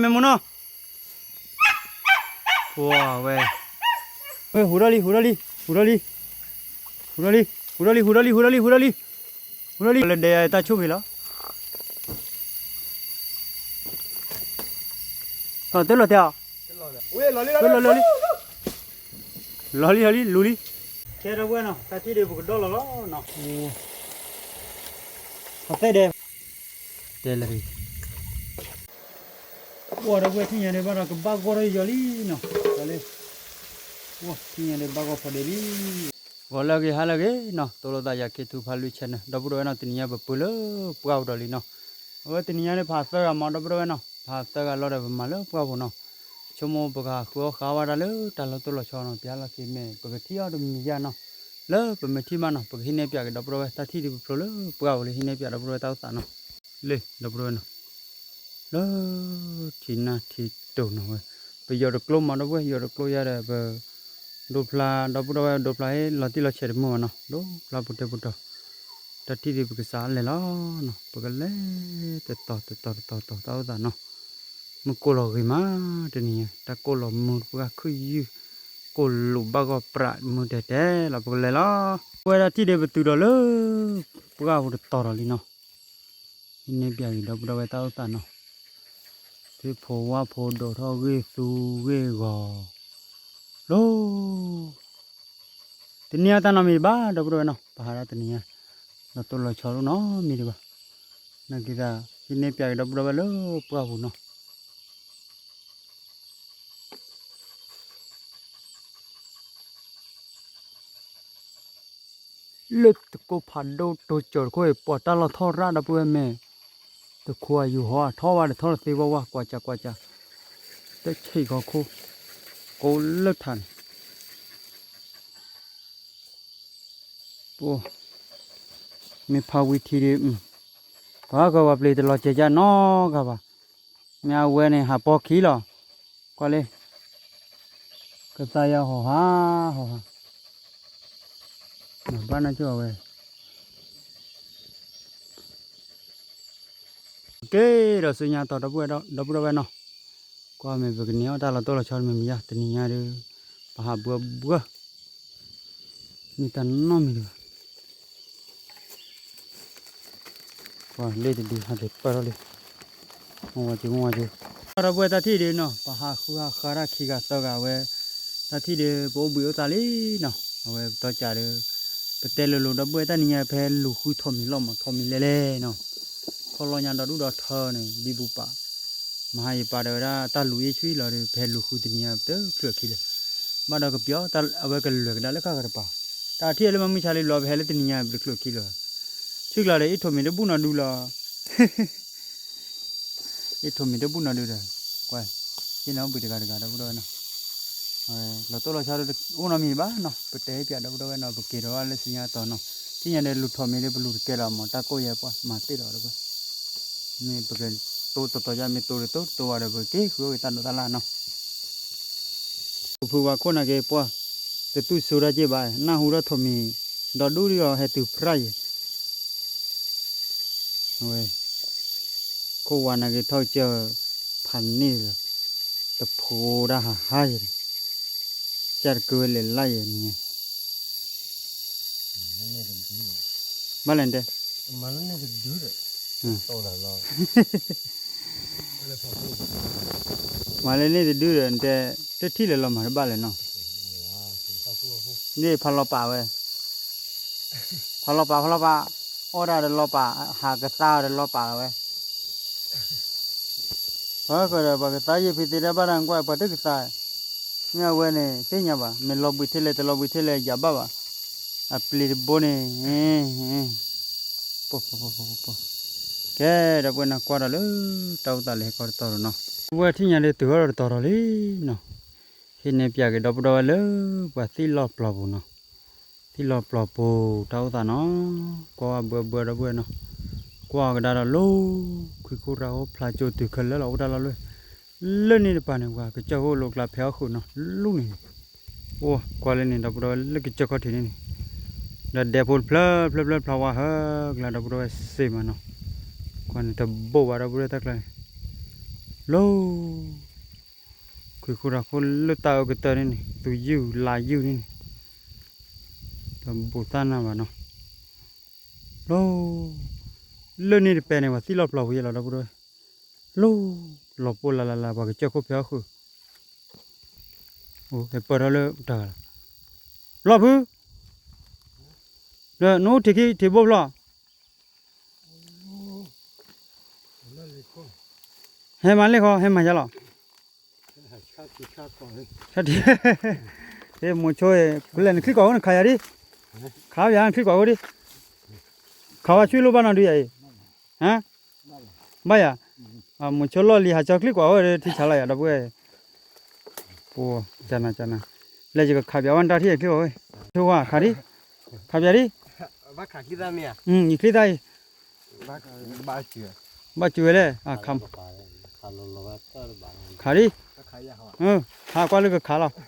မ့ၢ်မနီၤ, ဝဲ, ဝဲ ဟူးထီၣ်လံ ဟူးထီၣ်လံ ဟူးထီၣ်လံ, ဟူးထီၣ်လံ ဟူးထီၣ်လံ ဟူးထီၣ်လံ ဟူးထီၣ်လံ ဟူးထီၣ်လံ, ဟူးထီၣ်လံ လၢဒဲယတၢ်ဆိၣ်ဂ့ၤလီၤ, လီၤတဲလီၤတဲအီၤ, လီၤလံ လီၤလံ လီၤလံ လီၤလံ လူၤလံ, ခဲဒီပုၢ်ဝဲၢ်နီၤ တၢ်ထံၣ်ဒုးပကဒီၣ်လီၤလီၤနီၤ, အသဲဒဲး, တဲလၢ ပှၤဒီပုၢ်ဝဲၢ်ထံၣ်ညါဒဲးဘၣ်ဒီး ကဘၣ်ဂီၢ်ထီၣ်ယီၤလံနီၤ, လၢ ပှၤထံၣ်ညါဒဲးဘၣ်ဂီၢ်ဖီဒဲးလံ, ဂီၤလၢအဂ့ၤ ဟါလၢအဂ့ၤနီၤ, တိလိာ်သးယၤခ့ထူဖးလွံၢ် channel ဒီပုၢ်ဝဲၢ်နီၤ, တနံၤညါပပၢလၢပှၢ်ပူၤဒီးလံနီၤ, အဝဲတနံၤညါန့ၣ် ဖးသၢဂၤမး ဒီပုၢ်ဝဲၢ်နီၤ, ဖးသၢဂၤလီၤဒီးပမၤလၢပှၢ်ပူၤနီၤ, ဆိကမိၣ်ပကဃုအီၣ်ဃာ်ဝဲဒၣ်လၢတၢ်လီၤတိၢ်လီၤဆီနီၤ, ပျၢ်လီၢ်ခံမ့ၢ် ပကထံၣ်အီၤတမံၤယါနီၤ, လၢပမ့ၢ်ထံၣ်မးနီၤ ပကဟံးန့ၢ်ပျးက့ၤဒီပုၢ်ဝဲၢ် တၢ်ထံၣ်ဒုးပဖျိလၢပှၢ်ပူၤလံ ဟံးန့ၢ်ပျးဒီပုၢ်ဝဲၢ်တၢ်အိၣ်သးနီၤ, လၢ ဒီပုၢ်ဝဲၢ်နီၤ လၢ ထံနၢ်ထံတိၤနီၤဝဲ, ပယီၤတကျိမး ဒီပုၢ်ဝဲၢ် ယီၤတကျိယါဒီး ပ ဒိဖျါ ဒီပုၢ်ဝဲၢ် ဒိဖျါဟ့ၣ်လီၤတံၢ်လီၤဆဲးတမုာ်ဘၣ်နီၤ, ဒိဖျါပူၤတဲပူၤတီၤ, တၢ်ထံၣ်ဒုးပကစးလဲၤလီၤနီၤ, ပကလဲၤတတီၤတတီၤတတီၤတတီၤ တၢ်အိၣ်သးနီၤ, မုၢ်ကိၢ်လီၤဂ့ၤမး တနံၤညါ တၢ်ကိၢ်လီၤမုၢ်တပှၢ်ခုၣ်ယုၢ်, ကိၢ်လိာ်ဘၣ်ဂီၢ်ပြးမုၢ်တဲတဲလီၤ ပကလဲၤလီၤ, ပဝဲဒၣ်ထံၣ်ဒုးပတုၤဒီးလၢ ပှၢ်ပူၤတတီၤဒီးလံနီၤ ဟံးန့ၢ်ပျးက့ၤဒီပုၢ်ဝဲၢ်တၢ်အိၣ်သးနီၤ, ဖ့ဖိဝါဖိဒိးထီၣ်ဂ့ၢ်သူဂ့ၢ်ဂီၤ, လီၤ, တနံၤအတၢ်နီတမံၤဘၣ် ဒီပုၢ်ဝဲၢ်နီၤ, ပဟးဒၣ်တနံၤညါ, လီၤတိၢ်လီၤဆီဒိၣ်နီတမံၤဒံးဘၣ်, နာ်က့ၤသး ဟံးန့ၢ်ပျးက့ၤဒီပုၢ်ဝဲၢ်လၢပှၢ်ပူၤနီၤ လၢတကိးဖးဒိၣ်တိၤစၢၤတခိၣ်အံၤ ပှၤတၢ်လီၢ်ထီၣ်ရၣ်ဒီပုၢ်ဝဲၢ်မ့ၢ်, တခိးအယူၤဟီထီၣ်ဝဲဒီးထီၣ်လၢသ့ဝဲဝဲ ကွၢ်စၢ်ကွၢ်စၢ်, တဆံးခီခိၣ်, ကိးလၢထးန့ၣ်, ပ, မ့ၢ်ဖးဝံၤထံဒုး, ပှၤကဝၤပျ့ၤတလီၤစဲၤကၢ်နီတဂၤဘၣ်, မ့ၢ်အဝဲန့ၣ်ဟးပီခံလီၤ, ကွၢ်လံ ကသါယၤဟီၣ်ဟး, ဟီၣ်ဟး, ဘၣ်နၢ်ကၠိၣ်အဝဲ, က့ၤဒီးဆူညါတီၤ ဒီပုၢ်ဒီဝဲၢ်နီၤ, ကွၢ်မ့ၢ်ပကန့ၢ်အီၣ်တၢ်လီၤတိၢ်လီၤဆီတမံၤမံၤယါ တနံၤညါဒီး, ပဟးဘှၢဘှၢ မ့ၢ်တၢ်နီတမံၤဒံးဘၣ် ကွၢ်လ့တဒုဟးက့ၤပၢၢ်ထီၣ်လံ, မ့ၢ်ဝဲက့ၤ မ့ၢ်ဝဲက့ၤ, ဒီပုၢ်ဝဲၢ်တၢ်ထံၣ်ဒုးနီၤ ပဟးဃုဟးဃါတၢ်ခံဂၤသၢဂၤဝဲ, တၢ်ထံၣ်ဒုး ပအိၣ်ဘှံးအိၣ်သါလံနီၤ အဝဲပတီၢ်ကးဒီး, ပတဲလိၤလိၤ ဒီပုၢ်ဝဲၢ်တၢ်နံၤညါ ဖဲလူၤဃုထိးမံၤလီၢ်မး ထိးမံၤလဲၢ်လဲၢ်နီၤ, ခီလီၤညါဒီဒူၣ်ဒီထၢန့ၣ် ဘံဘူပာ် မဟါယပာ်ဒီးဝဲဒၣ်တၢ်လူၤအ့ၣ်ဆူၣ်လီၤဒီး ပဟဲလူၤဃုတနံၤညါ ပတချုးအခံလၢၤ, ဘၣ်ဒီးကပျီ အဝဲကလၢာ်ကဒါလၢဃၣ်ဃၢၤတပၤ, တၢ်ထံၣ်လၢမ့ၢ်မုၢ်ဆါလံဘျီ ပဟဲလၢတနံၤညါ ပတချုးအခံလၢၤ, ဆံကျါဒီး အ့ၣ်ထိးမံၤတဘူၣ်နီၤဒုလီၤ, အ့ၣ်ထိးမံၤတဘူၣ်နီၤဒုဒီး, ကွၢ်, ယနီၣ်ဘှံးတဂၤတဂၤ ဒီပုၢ်ဒီဝဲၢ်နီၤ လီၤတိၢ်လီၤဆီဒီးအိၣ်နီတမံၤဘၣ်နီၤ ပတဲပၠးဒီပုၢ်ဒီဝဲၢ်နီၤ ပက့ၤဒီးလၢဆူညါတီၤနီၤ, သ့ၣ်ညါဒီးလူၤထိးမံၤဒီးပလူၤတကဲလီၤမး တၢ်ကိၢ်ယဲပှၢ်မၤတ့ၢ်ဒီးဒီပုၢ်, မ့ၢ်ပကတိတတီၤယါမ့ၢ်တိတတိတဝါဒီး ပက့ၤဃုအီၣ်က့ၤတၢ်ဒိးတၢ်လၣ်နီၤ ပဖုဝါခိၣ်နာ်က့ၤပှၢ်, တတူၢ်စိတၢ်က့ၤဘၣ်, နၢ်ဟူထီၣ်ထိးမံၤ, ဒီဒူၣ်ဒ်အီၤဟဲတုၤဖရၣ်ယဲၢ်, အဝဲ, ခိၣ်ဝါနာ်က့ၤထီၣ်ကစၢၢ်, ဖးန့ၢ်လီၤ, တဖိတၢ်ဟးဟါယဲၢ်, ကၢ်တကုဝဲလဲၤလၢယဲၢ်န့ၣ် ဘၣ်လဲၣ်တဲ, မၤလၢန့ၣ်တဒုဒီးတဲ, တထံၣ်လၢၤလီၤမၤတဘၣ်လဲၣ်နီၤ, န့ၣ်ဖးလီၤပာ်ဝဲ, ဖးလီၤပာ် ဖးလီၤပာ်, အီၣ်တၢ်ဒီးလီၤပာ်, ဟးကသါဒီးလီၤပာ်လီၤဝဲ ပှၤဃီဒီး ပှၤကသါယဲၢ်ဖံးသ့တၢ်ဘၣ်တၢ်ကွၢ် ပှၤတကသါ, မ့ၢ်အဝဲန့ၣ် သ့ၣ်ညါဘၣ် မ့ၢ်လီၤဘှံးထဲလဲၣ် တလီၤဘှံးထဲလဲၣ် ယၤဘၣ်ဘၣ်, အပျ့ၤတဘိန့ၣ်, ပှၤ, ကဲ ဒီပုၢ်ဝဲၢ်နၤကွၢ်ဒီးလၢ တၢ်အိၣ်သးလၢဟဲကီတတီၤလီၤနီၤ, ဒီပုၢ်ဝဲၢ်ထံၣ်ညါလၢတုၤထီၣ်ဒီးတတီၤထီၣ်လံနီၤ, ဟံးန့ၢ်ပၠးက့ၤဒီပုၢ်ဒီဝဲၢ်လၢ ပှၤသံၣ်လီၢ်ပျီပူၤနီၤ သံၣ်လီၤပျီပူၤ တၢ်အိၣ်သးနီၤ, ကွၢ်ဝဲဘှၢဘှၢဒီပုၢ်ဝဲၢ်နီၤ, ကွၢ်ကဒါဒီးလီၤ, ခွံခိၣ်ရၢ်အိၣ်ဖျါကၠိတုၤခဲလၢာ်လီၤ အိၣ်တၢ်လီၢ်လွဲၢ်, လၢန့ၣ်တပၤန့ၣ် ပှၤကစၢၢ်ခိၣ်လိာ်ကျါဖဲအီၣ်ဃုာ်နီၤ, လူၢ်န့ၣ်, အိၣ်ကွၢ်လၢန့ၣ် ဒီပုၢ်ဒီဝဲၢ်လၢကစၢၢ်ခီၣ်ထံးန့ၣ်န့ၣ်, ဒီးဒဲဖိတဖျၢၣ်ဖျၢၣ်ဖျၢၣ်ဖျါဝါဟၢကျါ ဒီပုၢ်ဒီဝဲၢ်စ့မးနီၤ, ကွၢ်န့ၣ်တဘိၣ်ဘၣ်ဒီပုၢ်ဒီဝဲၢ်တၢ်ကျါန့ၣ်, လီၤ, ခွံၣ်ဃိတၢ်ဃိလၢတၢ်အၢကတၢၢ်န့ၣ်န့ၣ် သူၣ်ယုၢ်လါယုၢ်န့ၣ်န့ၣ်, တဘူးသးနၤဘၣ်နီၤ, လီၤ, လၢန့ၣ်တပဲန့ၣ် ပှၤသံလီၤပျီပူၤယဲလီၤ ဒီပုၢ်ဒီဝဲၢ်, လီၤ, လီၤပှီၢ်လၢ်လၢ်လၢ် ပှၤကစၢၢ်ခိၣ်ဖဲအဃုာ် ဟဲပၢၢ်ထီၣ်လၢတၢ်ဂၤလီၤ, လီၤဖု, ဒီးနအိၣ်ထံၣ်ခံထံၣ်ဘိဖျီၣ်, ဟဲမၤလ့ၢ်ဃီ ဟဲမၤယါလီၤ, ဟဲမိၤဆိ, ဖဲလဲၣ်နချံကွၢ်ဃိန့ၣ် ခးယၤဒ်, ခးယၤနချံကွၢ်ဃိဒ်, ခးဝဲဆူလိၣ်ဘၣ်နီၤဒုးယၤအံၤ, ဟါ, ဘၣ်ယၤ, မိၤဆိလီၢ်လံၤဟးကၠီချံကွၢ်ဃိဒီး ထံဆးလီၤယၤ ဒီပုၢ်ဝဲၢ်, ပူ, ကနၤကနၤ, လဲၤယကခးပၠးဝဲနတၢ်ထံၣ်ချံကွၢ်ဃိ, ဆိဝဲခးဒ်, ခးပၠးဒ်, ယချံသၣ်အံၤ, ဘၣ်စူၤဝဲလဲၣ်, ခးဒ်, ခးကွၢ်လၢကခးလီၤ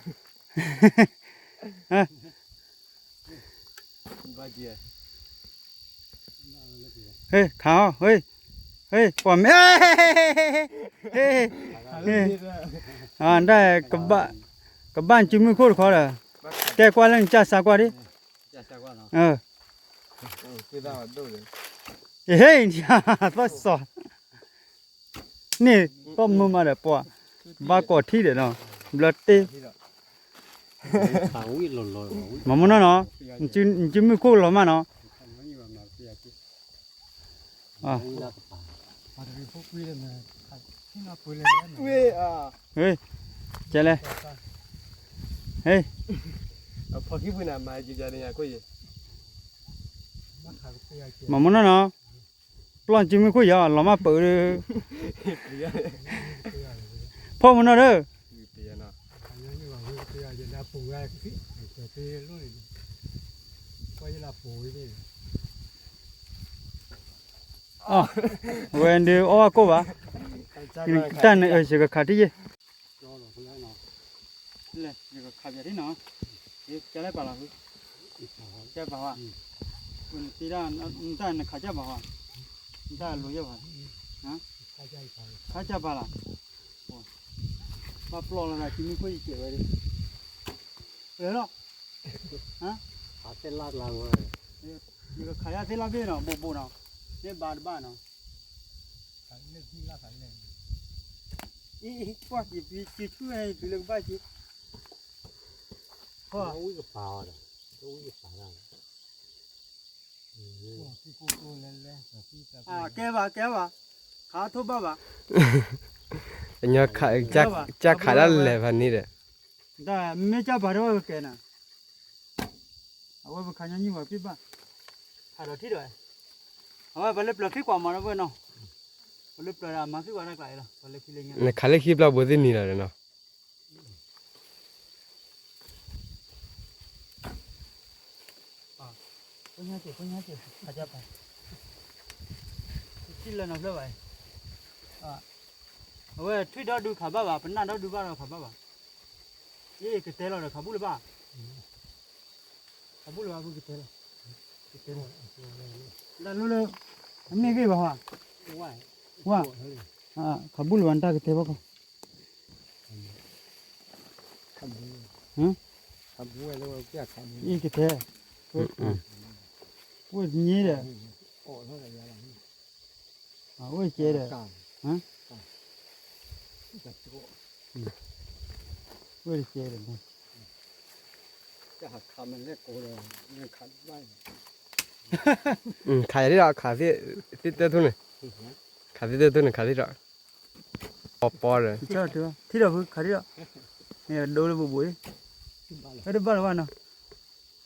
ဟ့ၣ်, ခးအီၤ, ဟ့ၣ်, ဟ့ၣ်, ပှၤမ့ၢ်, ဟ့ၣ်, ဒၣ်, ကဘၣ်စုမုၢ်ခိၣ်တခီဒီး, တဲကွၢ်လၢနကၢ်စၢ်ကွၢ်ဒ်, ဟ့ၣ်, သီၣ်စီၤ န့ၣ်သီၣ်မုာ်မးဒီးပှၤ, ဘၣ်ကိးထံၣ်ဒီးနီၤ, ဘျၢတ့ၢ်, မၤမူနီၢ်နီၤ, နစုမုၢ်ခိၣ်လီၤမးနီၤ, ကဲလဲၣ်, မၤမူနီၢ်နီၤ, ပျီၢ်စုမုၢ်ခိၣ်ယီၤ လီၤမးပၢၤဒီး, ဖီမုၢ်နီၢ်ဒီး, ဝဲဒုးအီၣ်ကိၣ်ဘၣ်, တၢ်နယကခးထံၣ်ယဲၢ်, လဲၣ်ယကခးပၠးထံၣ်နီၤ, ကလဲၣ်ပာ်လီၤ, ကပာ်ဝဲ, နတၢ်နခးကပာ်ဝဲ, နတၢ်လိၤယဲၢ်ဘၣ်, ခါကပာ်လီၤ, ဘၣ်ပျီၢ်လီၤသးစုမုၢ်ခိၣ်ယကဲးဝဲဒၣ်, ပျဲလီၤ, ယကခးယၤသ့ၣ်လၣ်ဘ့ၣ်နီၤ ဘူးဘူးနီၤ, မ့ၢ်ဘါတဘၣ်နီၤ, အံၤ ကွၢ် ယပျံၤက့ၤဆူၣ်ဝဲ ယပျံၤလၢကဘၣ်က့ၤ, ဝံၣ်ကပၤအီၤဒီး, ဝံၣ်ကပၤဒၣ်, ကဲဘၣ် ကဲဘၣ်, ခးထိၣ်ဘၣ်ဘၣ်, ကၢ်ခးဒၣ်လဲာ်ဖးန့ၣ်ဒီး, တၢ်မ့ၢ်ကၢ်ပၤတဝဲကကဲနၤ, အဝဲပခးညီနုၢ်ဘၣ်ပ့ၢ်ဘၣ်, ခးဒီးထံၣ်ဒီး, အဝဲပှၤလၢပျၢၤခံကွၢ်မၤဒီးဝဲနီၤ, ပှၤလၢပျၢၤဒီးမၤခံကွၢ်တၢ်ကျါအံၤလီၤ ပှၤလၢခံလၢညါ, နခးလၢခံဘျီဘိသ့ၣ်နံၤလီၤဒီးနီၤ ဖိညါက့ၤ ဖိညါက့ၤ ခးကၢ်ပၤ, ထံၣ်လၢနီတဖျၢၣ်ဘၣ်, အဝဲထွံၣ်ဒီဒူခးဘၣ်ဘၣ် ပနၢ်ဒီဒူဘၣ်ဒီးခးဘၣ်ဘၣ်, အ့ ကတဲလီၤဒီးခးဘူၣ်လၢၤဘၣ်, ခးဘူၣ်လၢၤဘၣ် ကတဲလီၤ, ကတဲလီၤ, တၢ်လိၣ်လၢ, အမ့ၢ်ဂ့ၢ်ဘၣ်ဟါ, ဝါ, ခးဘူၣ်လၢၤဘၣ်နတၢ်ကတဲဘၣ်ခီ အံၤကတဲ, အိၣ်တည့ဒီး, အိၣ်ကဲဒီး, အိၣ်တကဲဒီး, ခးယၤဒ်ဒီး ခးသ့ၣ်တၢ်ထူၣ်န့ၣ်, ခးသ့ၣ်တၢ်ထူၣ်န့ၣ် ခးသ့ၣ်ဒီး, ပီပီဒီး, ထံၣ်ဒီးဖု ခးထံၣ်ဒီး, ဒိလၢပူၤပူၤ, ဟဲတဘၣ်လၢၤဘၣ်နီၤ,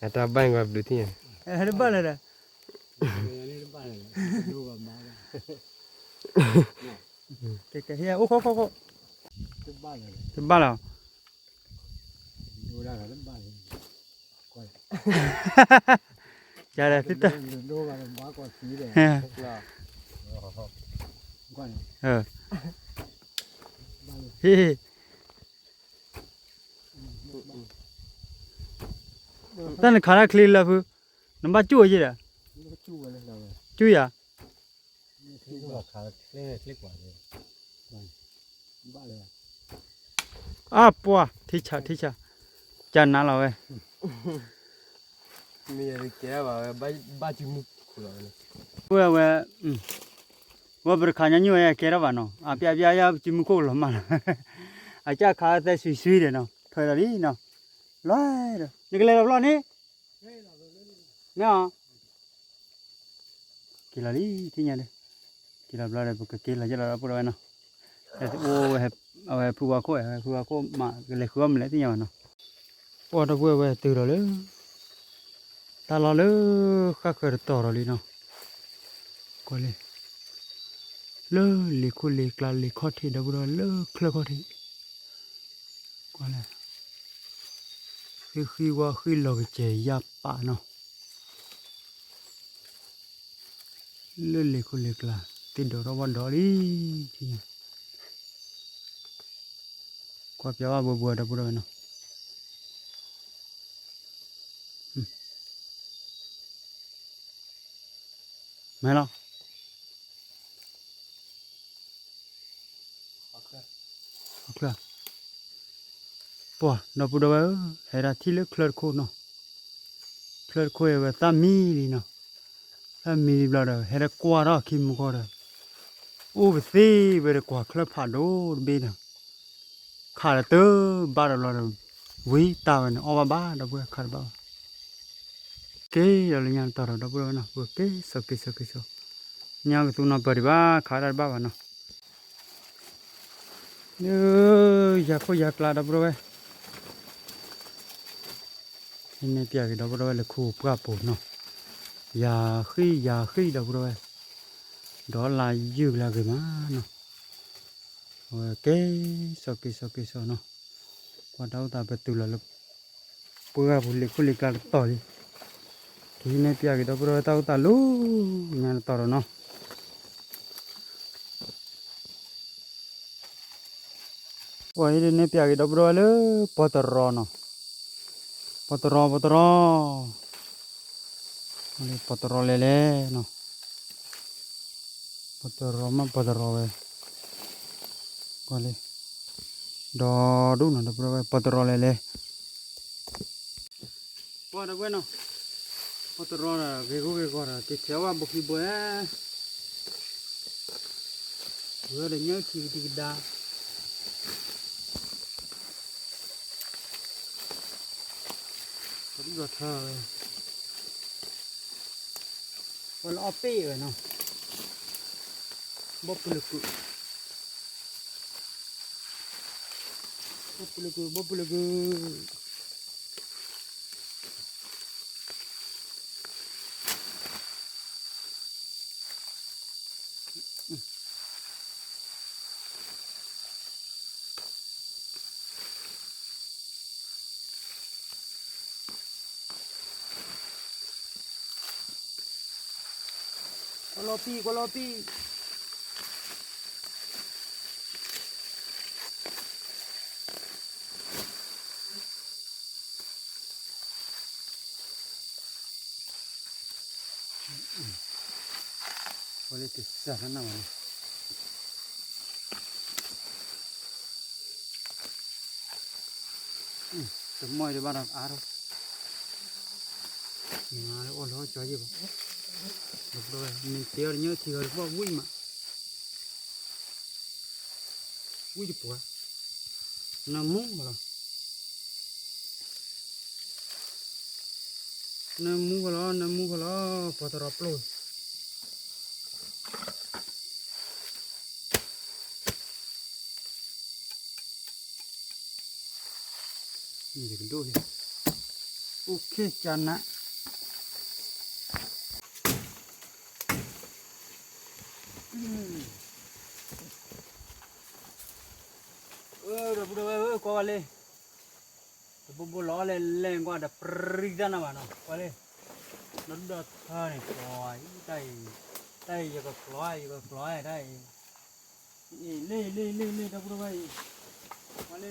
အတၢ်ဘၣ်ကဘျုးထံၣ်, ဟဲတဘၣ်လၢၤဒီး, ကဲကဲ ဟဲအိၣ်ခိၣ်ခိၣ်ခိၣ်, တဘၣ်လၢၤ, ယၤဒီးသ့ၣ်တၢ်, ဟ့ၣ်, တၢ်နခးတၢ်ချ့လၢဖု, နဘၣ်ကၠူၣ်ဝဲယဲဒီး, ကၠူၣ်ယၤ, ချ့, ချ့ကွၢ်, ချ့ကွၢ်, အါပှၤ ထံဆး ထံဆး ကနၤလီၤဝဲ မ့ၢ်ယကဲဘၣ်ဝဲ ဘၣ်စုမုၢ်ခိၣ်လီၤဝဲ ဝဲဝဲ ဝဲပတခါညါညိၣ်ဝဲကဲထီၣ်ဘၣ်နီၤ အပျၢ်ပျၢ်ယစုမုၢ်ခိၣ်လီၤမးလီၤ အကၢ်ခါသဲဆွံဆွံဒဲးနီၤ ထွဲဒီးလံနီၤ လီၤဒီး နကလဲၤလီၤဘျီန့ၣ် မ့ၢ်အီၤ က့ၤလီၤလံ ထံၣ်ညါဒီး က့ၤလီၤဘျီဒီး ပကက့ၤလီၤယဲလီၤဒီပုၢ်ဒီဝဲၢ်နီၤ အိၣ်ဝဲ အဝဲဖုဝါခိၣ် အဝဲဖုဝါခိၣ်မး ကလဲၤဃုအီၣ်မနုၤလဲၣ်သ့ၣ်ညါဘၣ်နီၤ ပှၤဒီပုၢ်ဝဲၢ်ဝဲတုၤဒီးလၢ တၢ်လီၢ်လၢဃၣ်ဃၢၤတတီၤဒီးလံနီၤ ကွၢ်လံ လၢလံာ်ခိၣ်လံာ်ကျါလံာ်ခီၣ်ထံးဒီပုၢ်ဒီဝဲၢ်လၢချၢခီၣ်ထံး ကွၢ်လံ ဃံဃံဝါဃံလီၤကစဲၤယၢ်ပာ်နီၤ လၢလံာ်ခိၣ်လံာ်ကျါ သ့ၣ်ဒီးထီၣ်ဝၣ်ဒီးလံ ကွၢ်ပျီဘၣ်ဘှဲဘှဲဒီပုၢ်ဒီဝဲၢ်နီၤ မဲလီၤ ပှၤဒီပုၢ်ဒီဝဲၢ်ဧၢ ဟဲဒၣ်ထံၣ်လၢချၢတခိၣ်နီၤ ချၢတခိၣ်အံၤဝဲသၣ်မံလံနီၤ သၣ်မံလံဘျီဒီး ဟဲဒၣ်ကွၢ်ထီၣ်ခံမူကီၢ်ဒီး အိၣ်ပသ့ဝဲဒီးကွၢ်ချၢဖးဒိၣ်တဘ့ၣ်ဒီး ခးလၢတဘၣ်ဒီးဘျီဒီး ဝံတၢ်ဝဲန့ၣ် အီၣ်ဘၣ်ဘၣ်ဒီပုၢ်ဝဲၢ်ခးတဘၣ်ဘၣ် က့ၤဒီးလၢညါတတီၤဒီး ဒီပုၢ်ဒီဝဲၢ်နီၤ ပက့ၤစိာ်က့ၤစိာ်က့ၤစိာ် ညါကသူနီၤပၢၢ်ဒံးဘၣ် ခးတၢ်တဘၣ်ဘၣ်နီၤ လၢ ယၤခိၣ်ယၤကျါဒီပုၢ်ဒီဝဲၢ် ဟံးန့ၢ်ပျဲက့ၤဒီပုၢ်ဒီဝဲၢ်လၢခူပှၢ်ပူၤနီၤ ယၤဃံၣ်ယၤဃံၣ်ဒီပုၢ်ဒီဝဲၢ် ဒီးလါယုၢ်ကလၢအဂ့ၤမးနီၤ အဝဲက့ၤစိာ်က့ၤစိာ်က့ၤစိာ်နီၤ ကွၢ်တၢ်အိၣ်သးပတုၤလီၤလၢ ပှၢ်ပူၤလံာ်ခိၣ်လံာ်ကျါတတီၤလံ ကဟံးန့ၢ်ပျဲက့ၤဒီပုၢ်ဒီဝဲၢ်တၢ်အိၣ်သးလၢ ညါတတီၤဒီးနီၤ ပှၤဟံးန့ၢ်ပျဲက့ၤဒီပုၢ်ဒီဝဲၢ်လၢ ပီတရီနီၤ ပီတရီ ပီတရီ ပီတရီလဲၤလဲၤနီၤ ပီတရီမးပီတရီဝဲ ကွၢ်လံ ဒီဒူၣ်နီၤ ဒီပုၢ်ဒီဝဲၢ် ပီတရီလဲၤလဲၤ ပှၤဒီပုၢ်ဝဲၢ်နီၤ ပီတရီဒီး ဂ့ၤဂီၢ်ဂ့ၤဂီၢ်ဒီး က့ၤထဲးဝဲဘိခံဘိဧါ ဝဲဒီးညၣ်ထံကဒံကဒါ ပဒူၣ်ဒီးထၢဝဲ ပှၤလၢအီၣ်ပ့ၢ်ဝဲနီၤ ဘီၣ်ပုလၢကုာ် ဘီၣ်ပုလၢကုာ် ဘီၣ်ပုလၢကုာ် ကွၢ်လီၤပံၢ် ကွၢ်လီၤပံၢ် ဝဲလၢတစၢ်တနၢ်ဘၣ်န့ၣ် တမီၢ်တဘၣ်ဒီးအါထီၣ် မၤလၢအီၣ်လၢအီၣ်ကၠီယ့ၢ်ဘၣ် ဒီးမ့ၢ်တဲအီၤတညၣ်ထံဂီၤတဘၣ်ဝံၣ်မး ဝံၣ်တပှၢ် နၢမူဃီလီၤ နၢမူဃီလီၤ နၢမူဃီလီၤ ပှၤတရီပျိၢ် ယကဒိၣ်လံ အိၣ်ခ့ကနး ဒီပုၢ်ဒီဝဲၢ်ဧၢ ကွၢ်ဝဲလံ တဘိဘိလီၤလဲၣ်လဲၣ်ကွၢ်ဒီးပြံတၢ်နၢ်ဘၣ်နီၤ ကွၢ်လံ ဒီဒူၣ်ဒီထၢန့ၣ် ကျီအံၤ တၢ်အံၤ တၢ်အံၤ ယကကျီ ယကကျီ တၢ်အံၤ အံၤ လံ လံ လံ လံ ဒီပုၢ်ဒီဝဲၢ်အံၤ ကွၢ်လံ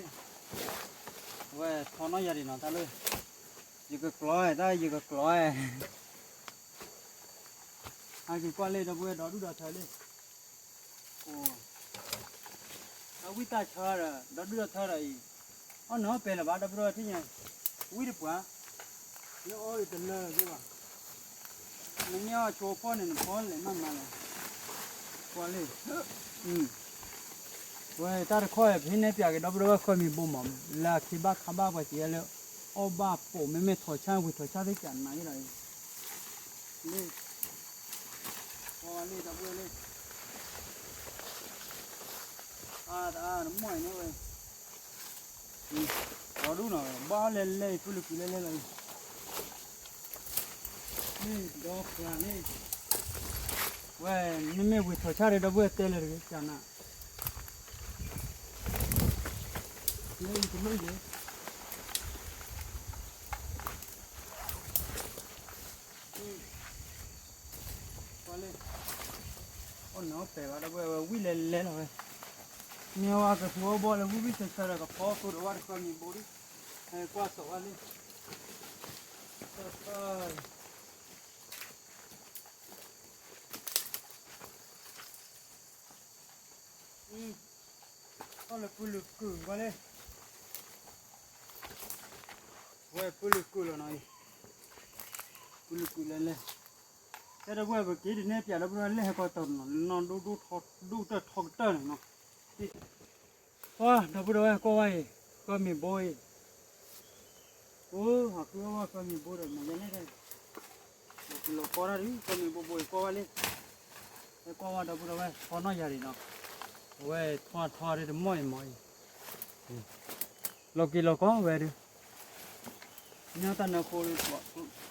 အဝဲထီနီၢ်ယၤဒံးနီၤ တၢ်လၢ ယကကျီ တၢ်အံၤ ယကကျီ ဟဲက့ၤကွၢ်လံ ဒီပုၢ်ဝဲၢ် ဒီဒူၣ်ဒီထၢလံ အိၣ် အဝံတၢ်ဆါဒီး ဒီဒူၣ်ဒီထၢဒီးအံၤ, အီၣ်နၢ်အီၣ်ပဲာ်လၢၤဘၣ် ဒီပုၢ်ဒီဝဲၢ်ထံၣ်ညါ, ဝံတပှၤ, နအီၣ်အံၤတလၢလၢၤဘၣ်, နမ့ၢ်အီၣ်ဆိဖီၣ်န့ၣ် နဖီၣ်လဲၤမးမးလဲၣ်, ကွၢ်လံ, ဝဲတၢ်တခီ ပဟံးန့ၢ်ပၠးက့ၤ ဒီပုၢ်ဒီဝဲၢ်ဃၢမံၤဘိမး လၢအခ့ဘၣ်ခါဘၣ်ပှၤစံးယဲလၢ အီၣ်ဘၣ်ပိာ်မ့မ့ၢ်ထီၣ်ဆၣ်ဝံၤထီၣ်ဆၣ်သ့ၣ်ကနၤယဲဒီးအံၤ, လံ, ကွၢ်ဝဲလံ ဒီပုၢ်ဝဲၢ်လံ, အါတအါတမီၢ်အံၤန့ၣ်ဝဲ ဒီဒူၣ်နီၤ ဘၣ်လဲၤလဲၤ ပုၢ်လုၢ်ကုၢ်လဲၤလဲၤလီၤအံၤ, ဒီဖျါန့ၣ်, ဝဲ မ့မ့ၢ်ဝံၤထီၣ်ဆၣ်ဒီး ဒီပုၢ်ဝဲၢ်တဲလၢၤတဂ့ၤ ကနၤ, လၢအံၤတမ့ၢ်ယဲ ကွၢ်လံ, အီၣ်နၢ်အီၣ်ပဲာ်ဘၣ် ဒီပုၢ်ဝဲၢ်ဝံၤလဲၤလဲၤလီၤဝဲ, မ့ၢ်ဝဲကသူအီၣ်ဘီလၢဝံၣ်ဝံၣ်ဆၢဆၢဒီး ကဖီခိၣ်ဒီးဝဲတဃၢမံၤဘိဒံး, ကွၢ်စီၤဝဲလံ, အီၣ်လၢပုၢ်လုၢ်ကုၢ်ကွၢ်လံ, ဝဲပုၢ်လုၢ်ကုၢ်လီၤနီၤအံၤ, ပုၢ်လုၢ်ကုၢ်လဲၤလဲၤ, ကဲဒီပုၢ်ဝဲၢ် ပက့ၤဒုးနဲၣ်ပၠးဒီပုၢ်ဝဲၢ် လဲၤဟဲကီးတီၤနီၤ နီၢ်ဒိၣ်ဒိၣ်ထီ ဒိၣ်ကတၢၢ်ထီကတၢၢ်န့ၣ်နီၤ, ကွၢ် ဒီပုၢ်ဒီဝဲၢ် ကွၢ်ဝဲအံၤ ဃၢမံၤဘိအံၤ, အိ ဟးဃုအီၣ်ဝဲဃၢမံၤဘိဒီး မၤယဲလဲၣ်, လီၤကီတၢ်ဒုး ဃၢမံၤဘိဘိအံၤ ကွၢ်ဝဲလံ, ဟဲကွၢ်ဝဲဒီပုၢ်ဒီဝဲၢ် ထီနီၢ်ယၤဒံးနီၤ, အဝဲထီထီဒ်တမီၢ်အံၤမီၢ်အံၤ, လီၤက့ၤလီၤကီဝဲဒုး, ညါတၢ်နၢၤဃိ ထီလဲၤခါဆူခီ, ပှၤဘိးဘၣ်တၢ်အံၤ, တၢ်အံၤမ့ၢ်တၢ်ဒီးကသံကီးခီလီၤဒၣ်အံၤ, တၢ်လီၤနီၤပူၤနီၤ, တဲဘၣ်လၢ, ပှၤလီၤနၤတၢ်သးတိၢ်အီၤဒီပုၢ်ဝဲၢ်အိၣ်ဒၣ်ဝဲ, ကွၢ်လၢခီၣ်ထံး, ကွၢ်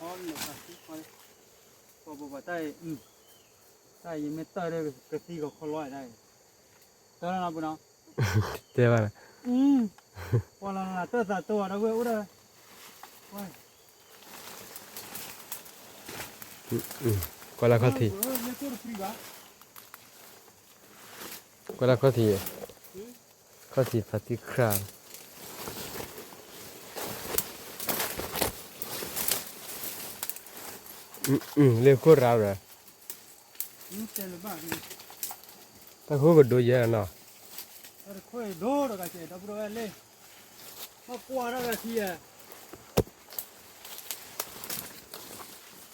လၢခီၣ်ထံး, ခီၣ်ထံးဖးတံၢ်ခရၣ်, လၢခိၣ်ရၣ်ရၣ်, တၢ်ဃိကဒိယဲနီၤ, တၢ်တခိၣ်ဒိတဂၤကဲ ဒီပုၢ်ဒီဝဲၢ်လံ, ဘၣ်ကွၢ်တၢ်ဂၤခံယဲ,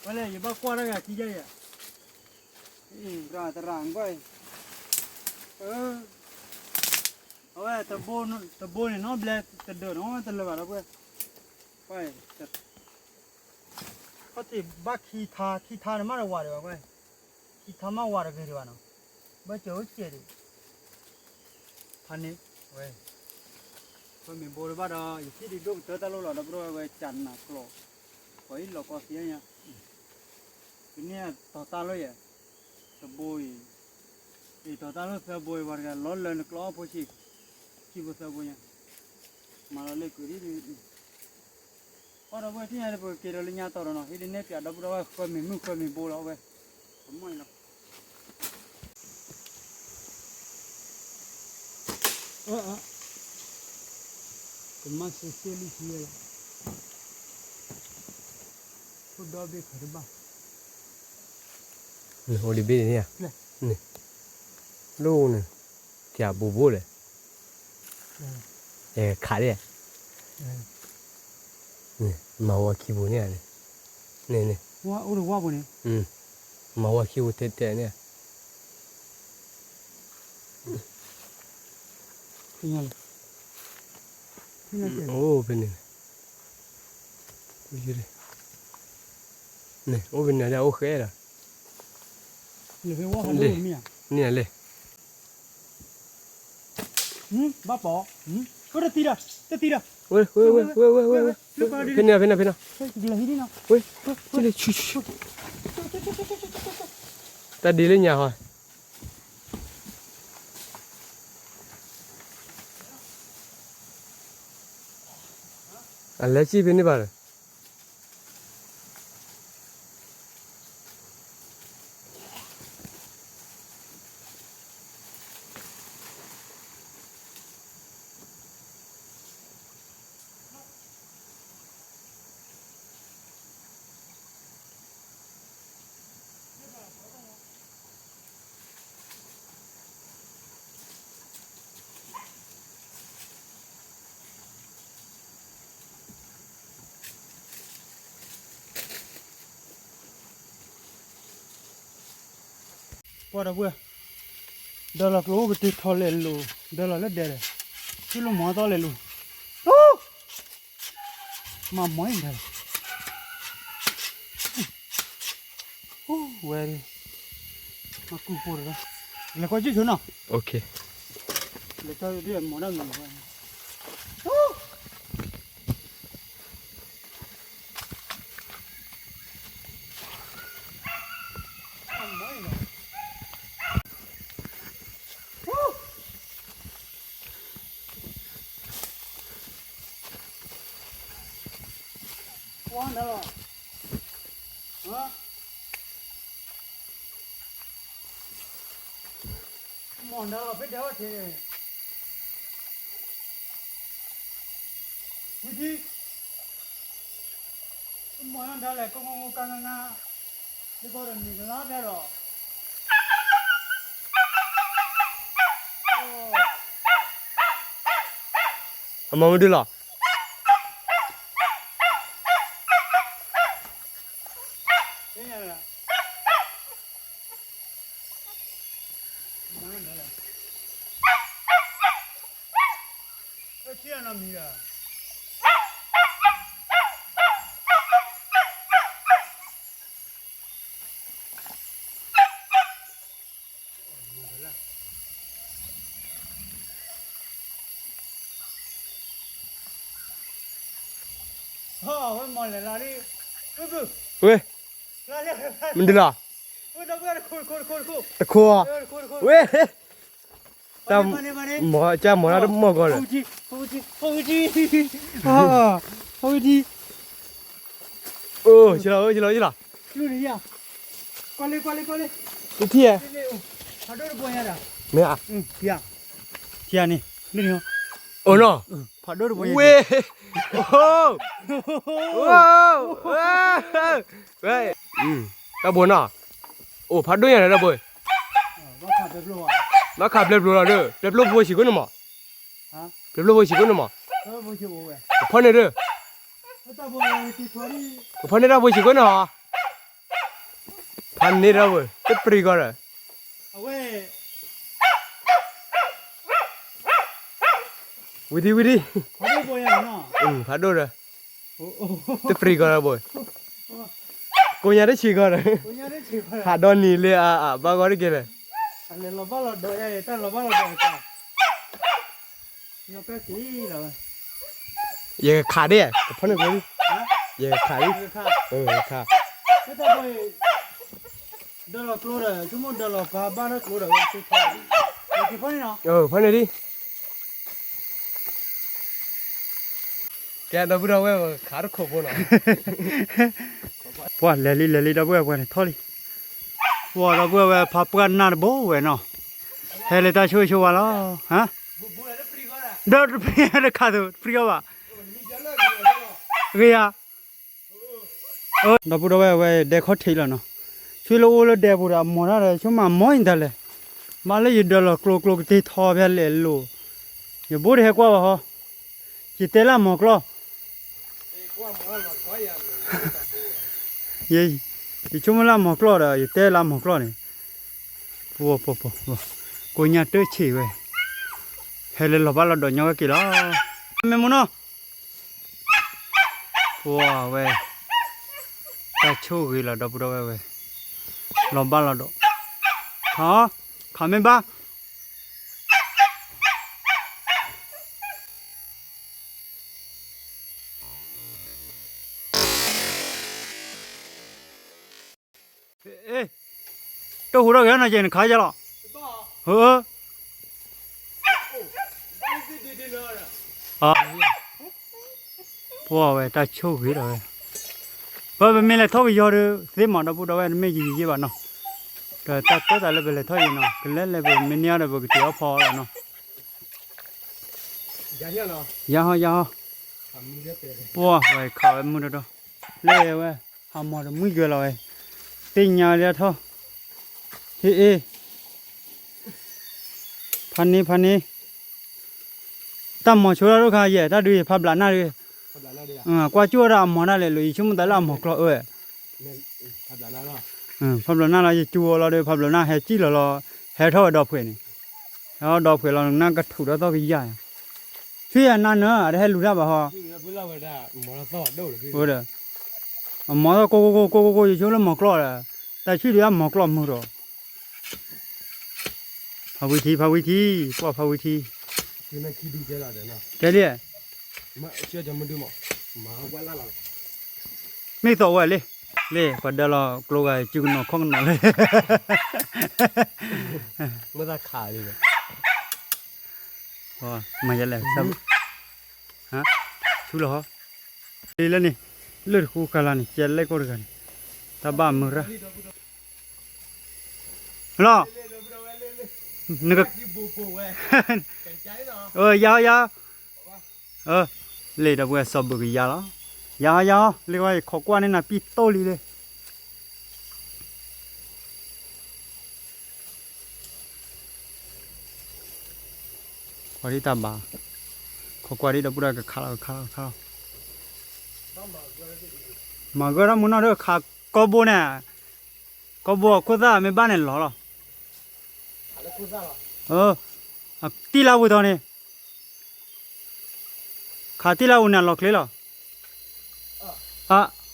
ဝဲလဲၣ် ယဘၣ်ကွၢ်တၢ်ဂၤခံယဲယဲ, ရၣ်တရၣ်ကွၢ်အံၤ, အဝဲ တဘိန့ၣ်နီဘျဲတဒၢးနီတလၢာ်ဘၣ်ဒီပုၢ်ဝဲၢ်, ကွၢ်အံၤ ခီၣ်ထံးဘၣ်ခံထါ ခံထါန့ၣ်မးတဝၤဒံးဘၣ်ကွၢ်, ခံထါမးဝၤတဂ့ၤဒံးဘၣ်နီၤ, ဘၣ်စၢၤအိၣ်စဲးဒံး, ဖးန့ၣ်, ဝဲ, ပမ့ၢ်ဘိတဘၣ်ဒီး ယထံၣ်ဒံးဒိၣ်ကတၢၢ်တၢ်လိၣ်လီၤ ဒီပုၢ်ဒီဝဲၢ် ကနၤကျိး, ပှၤအံၤလီၤကီသံညါ, ကန့ၢ်တီၤတၢ်လိၣ်ယဲ, သဘိအံၤ, အံၤတီၤတၢ်လိၣ်သၢဘိအံၤ ပှၤတဂၤလီၤလၢနကျိးအီၣ်ဖိဆံး, ခံဘိသၢဘိညါ, မၤလီၤလၢကုၤဒ် အီၣ်ဒီပုၢ်ဝဲၢ်ထံၣ်ညါဒီး ပကက့ၤဒီးလၢညါတီၤဒီးနီၤ ဟံးဒ်နဲၣ်ပၠးဒီပုၢ်ဒီဝဲၢ် ဃၢမံၤမုၣ်ဃၢမံၤဘိလီၤ အဝဲ, ကမီၢ်အံၤလီၤ, ကမၤစ့စ့လံထံဝဲလီၤ, ဖိဒီဘ့ၣ်ခးတဘၣ်, အိၣ်ဒံးဘ့ၣ်န့ၣ်, န့ၣ်, လိၣ်န့ၣ်, တၢ်ဘိဘိလဲၣ်, အဲ ခးဒၣ်, န့ၣ် မၤဝဲခံပူၤန့ၣ်, န့ၣ်, န့ၣ်, မၤဝဲခံပူၤတဲတဲန့ၣ်, အိၣ်ဖဲန့ၣ်, န့ၣ် အိၣ်ဖဲန့ၣ်ဒၣ်အိၣ်ဃဲလီၤ, န့ၣ်လဲၣ် ဘၣ်ပီၤ, တသံဒီး, တသံဒီး, ဝဲ, ဝဲ, ဝဲ, ဝဲ, ဝဲ, ဖဲန့ၣ်, ဖဲန့ၣ်, ဖဲန့ၣ်, ဝဲ, ဆံလံ, ဆံ, ဆံ, တၢ်ဒ်လၢညါဟီ, အလဲၤစံၣ်ဖဲန့ၣ်ဘၣ်လၢ ဒီပုၢ်ဝဲၢ်, ဒၢလီၤကျိကတ့ထီလဲၤလိၤ, ဒၢလီၤလၢဒဲဒီး, ဆူလၢမီၤသီလဲၤလိၤ, မၤမီၤအံၤဒၢလီၤ, ဝဲ, မၤကူၣ်ဖိတဂၤ, လဲၤကွၢ်ကၠူၣ်ဆိနီၤ, လဲၤကွၢ်ဒ်မီၤဒၣ်မံၤ မီၤဒၢလီၤဖဲဒဲဝဲထံးန့ၣ်, ဝံၤထံး, မီၤဒၢလဲၣ် ကငိကငါ, ယကီးဒီးမ့ၢ်ကလါဖဲဒီး, အမၤမဒုလီၤ. ဝဲ, မနုၤလီၤ, တခိၣ်, ဝဲ, တၢ်မၤ, ကၢ်မၤတၢ်တမီၢ်ကီးဒီး, အိၣ်, ဆ့လီၤ, ဆ့လီၤ, ဆ့လီၤ, တထံၣ်ဧါ, မ့ၢ်ဧါ, အိၣ်နီၤ, ဝဲ, ဝဲ, တၢ်ဘိနီၤ, အိၣ်ဖးဒိၣ်ညါဒီးတၢ်ဘိ, ဘၣ်ခးပျဲပျိလီၤဒီး ပျဲပျိဖိဆံးကိးန့ၣ်မး, ပျဲပျိဖိဆံးကိးန့ၣ်မး, ကဖီၣ်န့ၢ်ဒီး, ကဖီၣ်န့ၢ်တၢ်ဘိဆံးကိးန့ၣ်ဟီ, ဖးန့ၢ်တၢ်ဘိ, တပျံၤကီးဒီး ဝံၤဒံဝံၤဒံ, ဖးဒိၣ်ဒီး, တပျံၤကီးဒီးဘိ, ကိညါတဆံးကီးဒီး, ဟးဒီနံၤလၢအဘၣ်ဂီၢ်တက့ၢ်လဲၣ်, ယကခးဒၣ်, ကဖီၣ်န့ၢ်ကျိ, ယကခးဒၣ်, ယကခး, ဖီၣ်န့ၢ်ဒံး, ကဲဒီပုၢ်ဒီဝဲၢ်ခးတခိၣ်ဖိနီၤ, ပှၤလဲၤလံလဲၤလံဒီပုၢ်ဝဲၢ်ပှၤန့ၣ်ထီၣ်လံ, ပှၤဒီပုၢ်ဝဲၢ်ဖးပှၢ်နၢ်တဘိဝဲနီၤ, ဟဲလၢတၢ်ဆိၣ်ဂ့ၤဆိၣ်ဝါလီၤ, ဒီးတပျံၤတခါသိးတပျံၤအီၤဘၣ်, ဂ့ၤယၤ ဒီပုၢ်ဒီဝဲၢ်ဝဲဒဲခီၣ်ထံးလီၤနီၤ, ဆွေလၢအိၣ်လၢဒဲပူၤဒီးအမီၤတၢ်ဒီး ဆိကမိၣ်မီၤအံၤတၢ်လဲၣ်, မ့ၢ်လၢယဒၢးလီၤကျိကျိကတ့ထီဖဲလဲၣ်လိၤ, ယဘိတဟဲကွၢ်ဘၣ်ဟီ, ယတဲလၢအမီၤကျီၢ်, ယဆိကမိၣ်လၢအမီၤကျီၢ်ဒီး ယတဲလၢအမီၤကျီၢ်န့ၣ်, ပှၤ, ကိညါတဆံးဝဲ, ဟဲလၢလီၤဘၣ်လီၤဒီးညီဝဲက့ၤလီၤ, မ့ၢ်မနီၤ ပှၤဝဲ, တၢ်ဆိၣ်ဂ့ၤလီၤဒီပုၢ်ဒီဝဲၢ်ဝဲ, လီၤဘၣ်လီၤဒီး, ခး, ခးမ့ၢ်ဘၣ် တဟူးထီၣ်က့ၤနီၤက့ၤနခးယလီၤ, ပှၤဝဲတၢ်ဆိၣ်ဂ့ၤဒီးဝဲ, ပမ့ၢ်လဲၤထီၣ်ကယီၤဒီး သ့မးဒီပုၢ်ဒီဝဲၢ် တမ့ၢ်ယံာ်ယံာ်ယံာ်ဘၣ်နီၤ, ဒီးတၢ်ကီတၢ်လၢပလဲၤထီၣ်အံၤနီၤ ကလဲၤလဲၤပမ့ၢ်န့ၢ်အီၤဒီး ပကတုၤအီၣ်ဖီအီၣ်လီၤနီၤ, ယဟီယဟီ, ပှၤဝဲခးဝဲမုၢ်ဒီဒီ, လၢဝဲ, ဟးမီၤတမှံယွဲလီၤဝဲ, သ့ၣ်ညါလၢထီၣ်, ဟ့ၣ်အ့ၣ် ဖးန့ၢ်ဖးန့ၢ်, တၢ်မီၤဆိတၢ်ဒိၣ်ခါယဲၢ် တၢ်ဒုးယဖးဘျးနၢ်ဒုး, ကွၢ်ကၠိၣ်ဝဲဒၣ်အမီၤဒၣ်လဲာ်လိၤ ယဆိကမိၣ်သးလၢအမီၤကျီၢ်အၢဝဲ, လၢ ဖးဘျီၣ်နၢ်လီၤ ယကၠူအီၤလီၤဒီး ဖးဘျီၣ်နၢ်ဟဲကံၣ်လီၤလီၤ ဟဲထီၣ်ဝဲဒီးဖှဲးန့ၣ်, ဟဲဒီးဖှဲးလီၤ နၢ်ကထူးဒီးသီၣ်ကယၢ်, ဆူယနၢ်နၢၤ အတဟဲလူၤတၢ်ဘၣ်ဟီ, ဒီး အမီၤသီၣ်ကိၢ်ကိၢ်ကိၢ်ကိၢ်ကိၢ် ယဆိလၢမီၤကျီၢ်ဒီး, တၢ်ဆံၣ်ဒုးအမီၤကျီၢ်မုာ်ဒီး, ဖးဝံခံ ဖးဝံခံ, ပှၢ်ဖးဝံခံ, ကဲလံ, မ့ၢ်သီၣ်ဝဲလံ, လံ ပှၤဒၢလီၤ ကျိဂၤစုကနီၤခီၣ်ကနီၤလံ, မ့ၢ်သးခးလံ, မၤယလဲၣ်, ဆူလီၤဟီ, လံလၢန့ၣ်, လၢတဃူဃာ်လၢန့ၣ် ကဲလဲၣ်ကိၢ်တဂၤန့ၣ်, တၢ်ဘၣ်မုာ်ရၣ် လီၤ, နက, ယၤယၤ, လံဒီပုၢ်ဝဲၢ်စီၤဘုးကယၤလီၤ, ယၤယၤ, လံဝဲခိးကွၢ်န့ၢ်နၤပံၢ်တိၢ်လံလံ, ကွၢ်ဒ်တၢ်ဘၣ်, ခိးကွၢ်ဒ်ဒီပုၢ်ဝဲၢ်ကခးလီၤ ကခးလီၤ ကခးလီၤ, မၤဂၢၢ်ထီၣ်မုၢ်နီၢ်ဒီးခးကီဘိန့ၣ်, ကီဘိအခိၣ်သၣ်မ့ၢ်ဘၣ်န့ၣ်လီၤလီၤ, တံၢ်လၢဝံၤထီၣ်န့ၣ်, ခးတံၢ်လၢဝံၤန့ၣ်လီၤချ့လီၤ,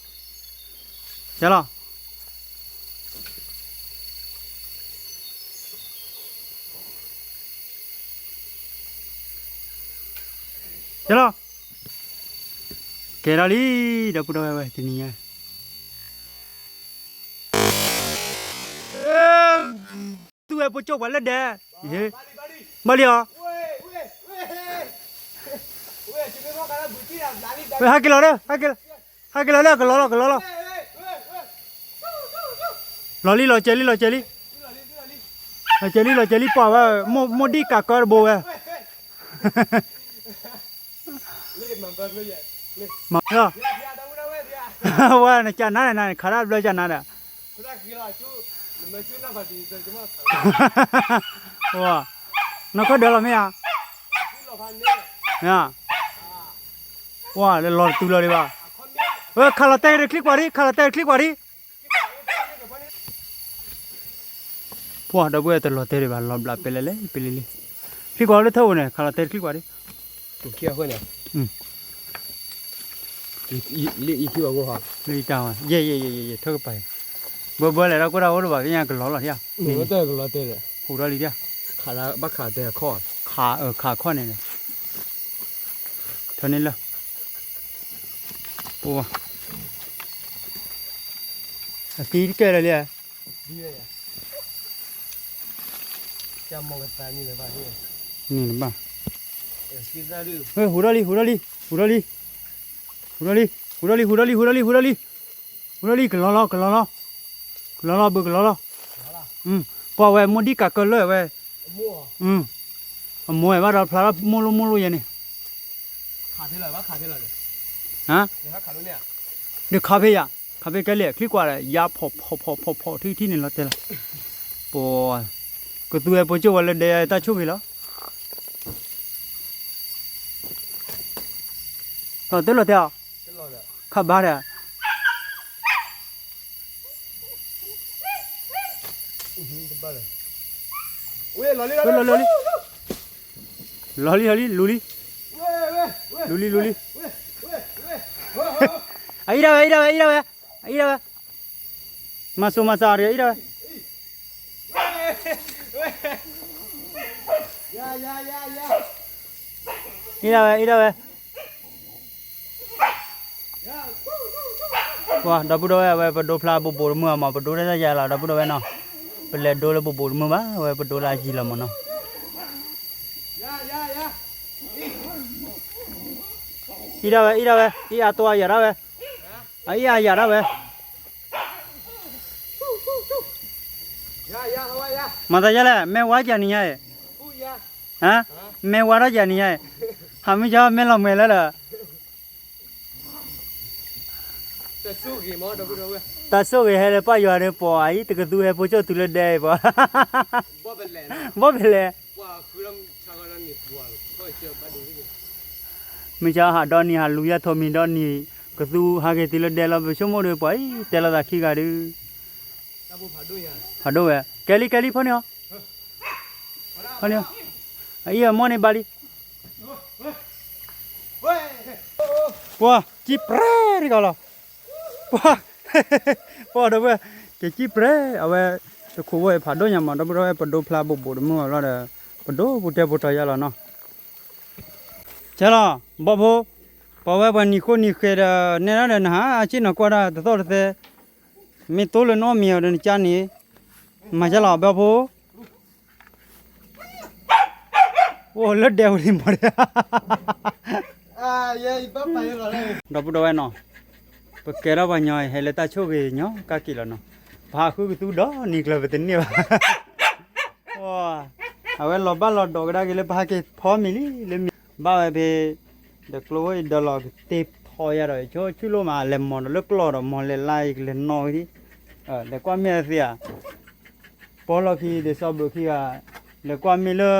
ယလီၤ ယလီၤ, ကဲထီၣ်လံ, ဒီပုၢ်ဒီဝဲၢ်ဝဲတနံၤညါ, သူဝဲဖိကၠိၣ်ပှၤလၢဒဲး, ဘၣ်လံအီၤ, ဝဲဟဲက့ၤလီၤလၢ, ဟဲက့ၤလီၤလၢ ကလီၤလီၤ ကလီၤလီၤ, လီၤလံ လီၤစဲးလံ လီၤစဲးလံ, လီၤစဲးလံ လီၤစဲးလံ ပှၤဝဲ, မိၢ်ဒံၣ်ကးကၢတဘိဝဲ မၤလီၤ, ဝဲနကနါန့ၣ် နခးဒၣ်ဘျၢကနါဒီး, နီၢ်ခီဒၢလီၤမ့ၢ်ဧါ, ဝဲလၢလီၤတတုၤလီၤဒံးဘၣ်, ဝဲခးလီၤတဲာ်တချံကွၢ်ဒံး ခးလီၤတဲာ်တချံကွၢ်ဒံး ပှၢ်ဒီပုၢ်ဝဲၢ်တလီၤတဲာ်ဒံးဘၣ် လီၤဘျးပဲလဲၣ်လဲၣ် ပဲလဲၣ်လဲၣ်, ချံကွၢ်လၢထၢၣ်ဧိၤန့ၣ် ခးလီၤတဲာ်တချံကွၢ်ဒံး, လၢအံၤခံဘၣ်, လၢအံၤတၢ်ဝဲ ယဲၢ်ယဲၢ်ယဲၢ်ယဲၢ် ထၢၣ်ကပၤ, ဘၢဘၢလဲၣ်ဒီးကွၢ်တၢ်အိၣ်တဘၣ် ကညါကလီၤလီၤထံဧါ, ဟူးထီၣ်လံထံဧါ, ခးအခီၣ်န့ၣ်, ထၢန့ၣ်လၢ ပှၤ အသံတကဲလၢာ်လံ, န့ၣ်ဘၣ်, ဟူးထီၣ်လံ ဟူးထီၣ်လံ ဟူးထီၣ်လံ, ဟူးထီၣ်လံ ဟူးထီၣ်လံ ဟူးထီၣ်လံ ဟူးထီၣ်လံ ဟူးထီၣ်လံ ကလီၤလီၤ ကလီၤလီၤ, ကလီၤလီၤ ဘုကလီၤလီၤ, ပှၤဝဲမိၢ်ဒံၣ်ကးကၢလၢာ်ဝဲ, အမိၢ်ဝဲဘၣ်ဒီးဖျါထီၣ်မိၢ်လိၣ်မိၢ်လိၣ်ယဲန့ၣ်, ဒုးခးဖဲယၤ, ခးဖဲကဲလံ ချံကွၢ်ဒီး ယၤဖီၣ်ဖီၣ်ဖီၣ်ဖီၣ်ထံထံန့ၣ်လီၤတဲာ်လီၤ, ပှၤ ကသူဝဲဖိကၠိၣ်ဝဲလၢဒဲတၢ်ဆိၣ်ဂ့ၤလီၤ, လီၤတဲလီၤတဲအီၤ, ခးဘါဒီး လီၤလံ လီၤလံ လီၤလံ လီၤလံ လူၤလံ လူၤလံ လူၤလံ, အအံၤဒၣ်ဝဲ အအံၤဒၣ်ဝဲ အအံၤဒၣ်ဝဲ အအံၤဒၣ်ဝဲ, မၤစိၤမၤစၤတဂ့ၤ အအံၤဒၣ်ဝဲ, အံၤဒၣ်ဝဲ အံၤဒၣ်ဝဲ ပှၤ ဒီပုၢ်ဒီဝဲၢ် အဝဲပဒိဖျါဘိးဘိးတမုာ်အမး ပဒိတၢ်ယၤလီၤ ဒီပုၢ်ဒီဝဲၢ်နီၤ, ပလဲၤဒိလၢဘိးဘိးတမုာ်ဘၣ် အဝဲပဒိလၢအယံၤလီၤမးနီၤ, အံၤဒၣ်ဝဲ အံၤဒၣ်ဝဲ အံၤအတယၤဒၣ်ဝဲ, အံၤအယၤဒၣ်ဝဲ, မၤသးယဲလဲၣ် မ့ၢ်ဝါကနံၤညါအံၤ, မ့ၢ်ဝါထီၣ်ကနံၤညါအံၤ, ဟးမုၢ်ကီမ့ၢ်လီၤမှဲၤလၢလၢ တၢ်ဆိၣ်ဂ့ၤဟဲလၢပၢ်ယွၤန့ၣ် ပှၤအံၤ တကသူဟဲဖိကၠိၣ်တုၤလၢဒဲအံၤပှၤ, ဘီၣ်ဖဲလဲၣ်, မ့ၢ်ကဟးဒီနံၤဟးလူၤယၤထိးမံၤဒီနံၤ, ကသူဟးက့ၤတုၤလၢဒဲလီၤ ပဆိကမိၣ်ဒီးပှၤအံၤ တဲလီၤသးခံဂၤဒုး, ဖးဒိၣ်ဝဲ, ကဲလံ ကဲလံ ဖီန့ၢ်အီၤ, ဖီန့ၢ်အီၤ, အအံၤအမိၢ်န့ၣ်ဘၣ်လံ, ပှၤ ကံပြဲတဂၤလီၤ, ပှၤ ပှၤဒီပုၢ်ဝဲၢ်, က့ၤကံပြဲ, အဝဲ တခိးဝဲဖးဒိၣ်ညါမး ဒီပုၢ်ဒီဝဲၢ် ပဒိဖျါဘိးဘိးတမုၢ်ဘၣ်လီၤဒီး ပဒိပူၤတဲပူၤတီၤယါလီၤနီၤ. ကဲလီၤ ဘီဖိ, ပှၤဝဲပှၤနံၤဃိနံၤဃဲးဒီး နဲဒၣ်ဒီးနဟါအစ့ၣ်နီၤကွၢ်တၢ်တသီၣ်တသဲ, မ့ၢ်သိလၢနအီၣ်မ့ၤအီၤဒီးနကၢ်န့ၣ်, မၤကဲလီၤ ဘီဖိ, အိၣ်လၢဒဲဝဲလံမး, ဒီပုၢ်ဒီဝဲၢ်နီၤ, ပကဲထီၣ်ပှၤညီဟဲလၢတၢ်ဆိၣ်ဂ့ၤညီကၢ်က့ၤလီၤနီၤ, ပဟးဃုကသူဒီနံၤကျၢၤပတန့ၢ်ဘၣ် အဝဲလီၤဘၣ်လီၤဒီးကဒါက့ၤလၢပဟးက့ၤဖီမ့ၤလံ လၢမ့ၤဘၣ်ဝဲဖဲ, ဒီးကျိဝဲအံၤဒီးလီၤကတ့ဖီယါဒီး ဆိဆိလိၣ်မး လဲၤမီၢ်ဒီးလၢကျီၢ်ဒီး မီၢ်လဲၤလါအံၤကလဲၤနီၣ်ဝဲဒံး, လဲၤကွၢ်မ့ၢ်အသ့ဧါ, ပီလီၢ်ခံဒ်စီဘုးခံဂၤ, လဲၤကွၢ်မ့ၢ်လၢ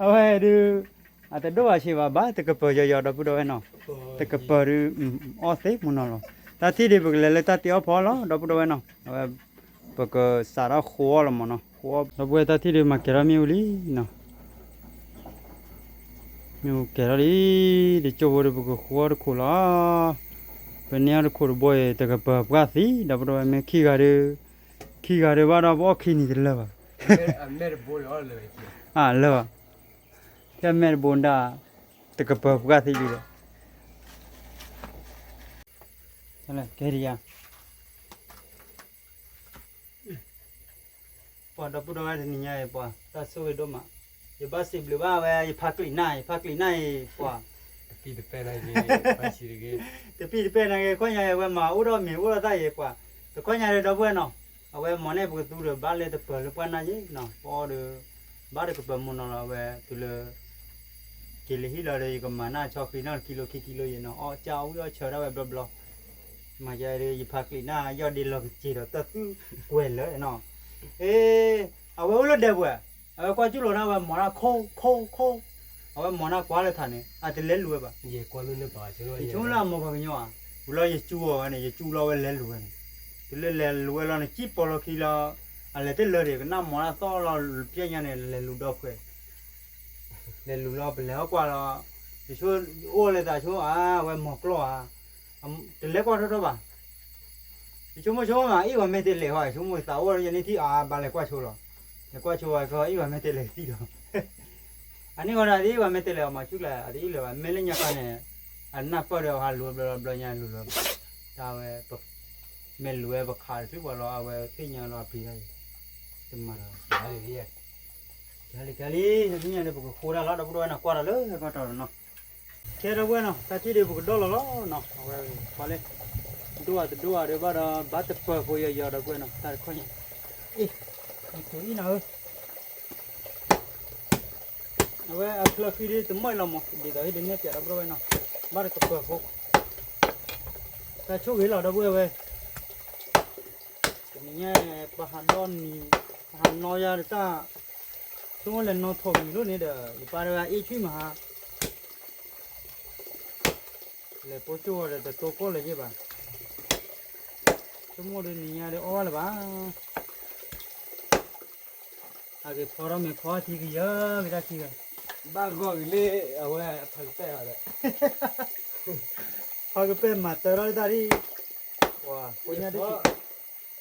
အဝဲဒုး, အတဒိၣ်ဘၣ်ဆံးဘၣ် ဘၣ်တကပၤယီၤယီၤ ဒီပုၢ်ဒီဝဲၢ်နီၤ, တကပၤဒုး, အီၣ်သ့မုၢ်နီၤလီၤ, တၢ်ထံၣ်ဒုး ပကလဲၤလၢတၢ်တ့အီၣ်ဖီလီၤ ဒီပုၢ်ဒီဝဲၢ်နီၤ, အဝဲ, ပကစးထီၣ်ဃိအီၣ်လီၤမးနီၤ, ဃိအီၣ် ဒီပုၢ်ဝဲၢ် တၢ်ထံၣ်ဒုး မၤကဲၤထီၣ်မ့ၣ်အူလံနီၤ, မ့ၣ်အူကဲၤထီၣ်လံ, တကၠိဖိဒီး ပကဃိအီၣ်တခိးလီၤ, ပန့ၢ်အီၣ်တခိးတဘိအံၤ တကပၤပှၢ်သံ ဒီပုၢ်ဒီဝဲၢ် မ့ၢ်ခံဂၤဒုး, ခံဂၤဒုးဘၣ်ဒီး ပအီၣ်ခံနံၤတလၢာ်ဘၣ် အလၢာ်ဘၣ်, ထဲမဲာ်တဘိဒၣ်, တကပၤပှၢ်သံလံဒီး, ကဲဒ်ယါ, ပှၤဒီပုၢ်ဒီဝဲၢ်တနံၤညါအံၤ ပှၤတၢ်ဆိၣ်ဂ့ၤဒိၣ်မး, ယဘၣ်စံးဘျုးဘၣ်ဝဲ ယဖါကလံၤနၢ်အံၤ ယဖါကလံၤနၢ်အံၤ ပှၤ တပံတပဲနၤဂ့ၤ, တပံတပဲနၤဂ့ၤ ခီညါအံၤ အဝဲမၤအိၣ်ဒီးမ့ၤအိၣ်ဒီးတၢ်အံၤပှၤ, တခီညါဒီး ဒီပုၢ်ဝဲၢ်နီၤ, အဝဲမၤန့ၢ်ပကသူဒီး ဘၣ်လၢတပၤလၢပှၢ်နၢ်ယဲနီၤ, ပအီၣ်ဒီး, ဘၣ်တကပၤမုၢ်နီၤလီၤ အဝဲတုၤလၢ က့ၤလၢဟံၣ်လီၤဒီး ယကမၤနၢ်ဆီဃံနီၤ တကံလိခံကံလိယဲနီၤ အီၣ်ကၢ်အီၣ်ဝံၣ်အီၣ်ဆၢဒၣ်ဝဲဘျီဘျီ, မၤယဲဒီး ယဖါကလံၤနၢ် ယီၢ်ဒ့လီၤကစ့ဒီး တၢ်သူၣ်ကွဲၤလၢာ်နီၤ, အ့, အဝဲအိၣ်လၢဒဲပှဲၤ, အဝဲကွၢ်ကၠူၣ်လီၤန့ၣ် အဝဲမၤတၢ်ခိခိခိ, အဝဲမၤတၢ်ကွၢ်လၢထးန့ၣ် အတလဲၤလူၤဝဲဘၣ်, ယဆိကမိၣ်လၢအမိၢ်ပှၤကညီဧါ, ဝံၤလီၤယကၠူအီၤဝဲန့ၣ် ယကၠူလီၤဝဲလဲၤလူၤဝဲန့ၣ်, တုၤလၢလဲၤလူၤဝဲလီၤန့ၣ် ကံၣ်ပီလီၤခံလီၤ, အလဲၤတလၢဒံး ကနၣ်မၤတၢ်သီၣ်လီၤ ပျဲညါန့ၣ် လဲၤလူၤဒီးဖှဲး လဲၤလူၤလီၤ ပလဲၤဟီၣ်ကွၢ်လီၤ, ယဆိ, အိၣ်လၢသးဆိဧါ အဝဲမၤကျီၢ်ဧါ, တလဲၤကွၢ်ထီၣ်ထီၣ်ဘၣ်, ယဆိကမိၣ်ဆိကမိၣ်မး အ့ၣ်ဝဲမ့ၢ်တလဲၤဟီ ယဆိကမိၣ်သးအိၣ်ယန့ၢ်ထံၣ်အါ ဘၣ်လဲၤကွၢ်ဆိလီၤ, လဲၤကွၢ်ဆိဝဲခီ အ့ၣ်ဝဲမ့ၢ်တလဲၤသံလီၤ, အန့ၣ်ဃီဒီး အတအ့ၣ်ဝဲမ့ၢ်တလဲၤအီၤမၤဆူၣ်ကျါ အတအ့ၣ်လၢၤဘၣ် မ့ၢ်လၢညါခါန့ၣ်, အနၢ်ပၢၢ်ဒီးဟးလူၤဘျီဘျီညါလူၤလီၤ, တၢ်ဝဲ မ့ၢ်လူၤဝဲပခးတချုးပှၤလီၤ အဝဲသ့ၣ်ညါလီၤအပျံၤတၢ်အံၤ, တမၤလီၤ, ကလံၤကလံၤ သ့ၣ်ညါလၢပကဃိတၢ်လီၤ ဒီပုၢ်ဒီဝဲၢ်နီၤကွၢ်တၢ်လၢဂီၢ်တီၤလီၤနီၤ, ခဲဒီပုၢ်ဝဲၢ်နီၤ တၢ်ထံၣ်ဒုးပကဒီၣ်လီၤလီၤနီၤ အဝဲပှၤလၢ, ဒိၣ်ဧါတဒိၣ်ဧါဒီးဘၣ်ဒီး ဘၣ်တပၢၤဖိယီၤယီၤဒီပုၢ်ဝဲၢ်နီၤ တၢ်တခီညါ, အ့ၣ်, မ့ၢ်ကၠိအံၤနီၤဧၢ အဝဲအချၢဃံဒ်တမီၢ်အံၤလီၤမး ဒ်သိးဟ့ၣ်ဒ်နဲၣ်ပၠးဒီပုၢ်ဝဲၢ်နီၤ, ဘၣ်တကပၢၤဖိ, တၢ်ဆိၣ်ဂ့ၤလီၤဒီပုၢ်ဝဲၢ်ဝဲ, တနံၤညါ ပဟးဒီနံၤ, ပဟးနီၢ်ယၤတၢ်, ဆိကမိၣ်လဲၤနီၢ်ထိးမံၤလိၣ်န့ၣ်ဒီး ယပၢ်တဂၤအ့ၣ်ဆံၣ်မဟါ, လဲၤပိကၠိဝဲဒီးတတိၤကီၢ်လၢၤယ့ၢ်ဘၣ်, ဆိကမိၣ်ဒီးနံၤညါဒီးအီၣ်ဘၣ်လၢၤဘၣ် အက့ၤဖီထီၣ်မ့ၤဖီထံကယၢက့ၤတၢ်ခံဂၤ, ဘၣ်ဂီၢ်က့ၤလၢအဝဲဖးကပဲၣ်အီၤဒီး, ဖးကပဲၣ်မၤတၢထီၣ်လၢတၢ်ဒ်, ပှၤဖိညါတက့ၢ်,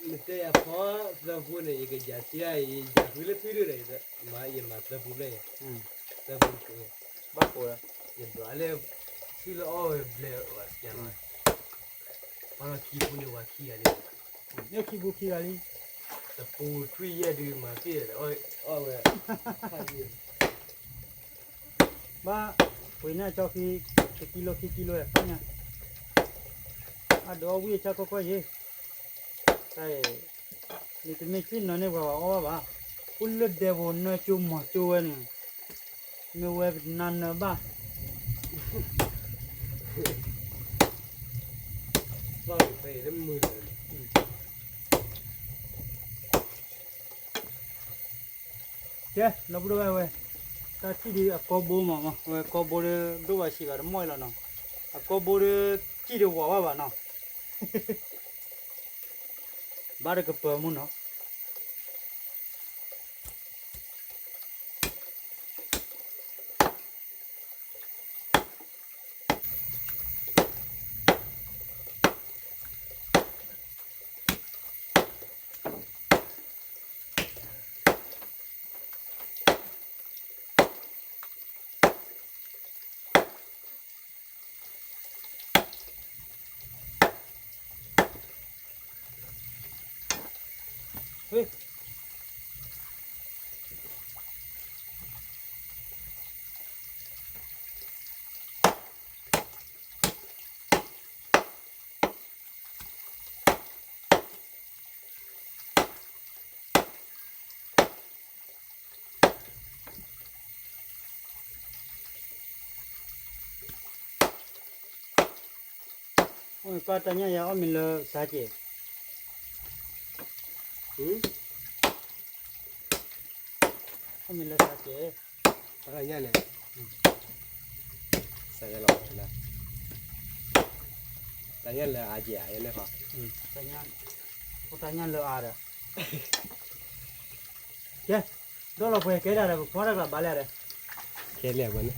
နတဲယၤဖီသၢပူန့ၣ် ယကယၤစံးယၤ ယယၤဃုလၢထွံၣ်ဒုဒီး, မ့ၢ်ယမၤသၢပူဘျဲၣ်ယဲ, သၢပူတက့ၢ်, ဘၣ်ကိးဒီး, ယဒွးလၢ, ထွံၣ်လၢအီၣ်ဝဲဘျဲၣ်အီၤ, ပှၤလီၤခံပူန့ၣ်ဝဲခံဂၤလံ မ့ၢ်ခံပူခံဂၤလံ, တပူထွံၣ်ယဲၢ်ဒုးမၤသ့ၣ်ဒီးအီၣ်ဝဲ, ဘၣ်, ပှ့ၤန့ၢ်အကၠီခံ, တကံလိခံကံလိဝဲဖးညါ, အဒိးအီၣ်ဝံၣ်အဆၣ်ခီခီယ့ၢ်, တၢ်အံၤ, နတမ့ၢ်က့ၣ်နၢန့ၢ်ပှၤဘၣ်အီၣ်ဘၣ်ဘၣ်, အိၣ်လၢဒဲပူၤနၢကၠိမီၤကၠိဝဲန့ၣ်, မ့ၢ်ဝဲပနၢ်နၢဘၣ် ဘၣ်ဝဲဖဲအံၤလၢမုၢ်လၢၤန့ၣ်, ကဲ ဒီပုၢ်ဒီဝဲၢ်ဝဲ, တၢ်ထံၣ်ဒုးအကီဘိမးမး ဝဲကီဘိဒီး ဒိၣ်ဘၣ်ဆံးဘၣ်တမီၢ်အံၤလီၤနီၤ, အကီဘိဒီး ကံၣ်တဝးဘၣ်ဘၣ်နီၤ, ဘၣ်တကပၤမ့ၢ်နီၤ. အိၣ်ကီၢ်တၢ်ညၣ်ယၤအီၣ်မ့ၤလၢစါက့ၤ, အီၣ်မ့ၤလၢစါက့ၤ, တၢ်ညၣ်န့ၣ်, စါယဲလီၤ, တၢ်ညၣ်လၢအါက့ၤဧါ, ယဲန့ၣ်ဃီ, တၢ်ညၣ်လၢအါဒီး, ကဲ, ဒီလီၤပှဲၤကဲဒၣ်ဒီး ပဖီတၢ်ကျးဘၣ်လဲၣ်ဒီး, ကဲလဲၣ်ဝဲန့ၣ်,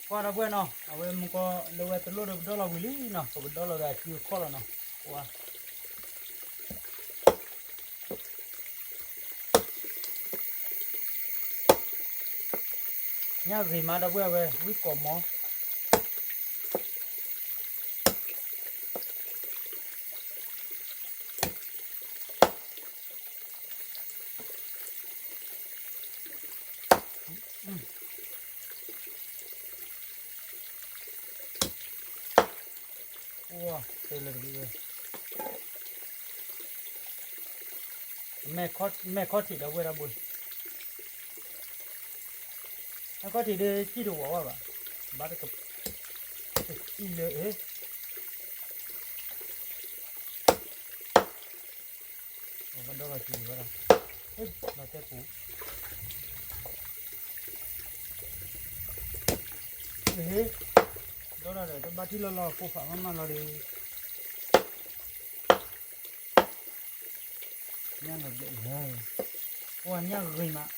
ဖီတၢ်ပှဲၤနီၤ, အဝဲမူကီလၢဝဲတလိၣ်ဒီးပဒီလီၤဝံၤလံနီၤ, ပကဒီလီၤက့ၤအစုအခီၣ်လီၤနီၤ, ပှၤ ညၣ်ဂ့ၤမးဒီပုၢ်ဝဲၢ် ဝံကိးမီၤ, မဲာ်ခီၣ်ထံးဒီပုၢ်ဝဲၢ်ဒီပုၢ်, မဲာ်ခီၣ်ထံးဒီးစံၣ်တဝီၤဘၣ်ဘၣ်, ဘၣ်တက, တစံၣ်လၢ, အဘၣ်ဒီလီၤက့ၤဝဲဒၣ်, လီၤတဲပူၤ, ဒီလီၤဒီး တဘၣ်ထံၣ်လီၤလီၤ ပိၢ်ဖးမးမးလီၤဒီး, ညၣ်လီၤဘျဲၣ်လၢ, ပှၤညၣ်ဂ့ၤမး,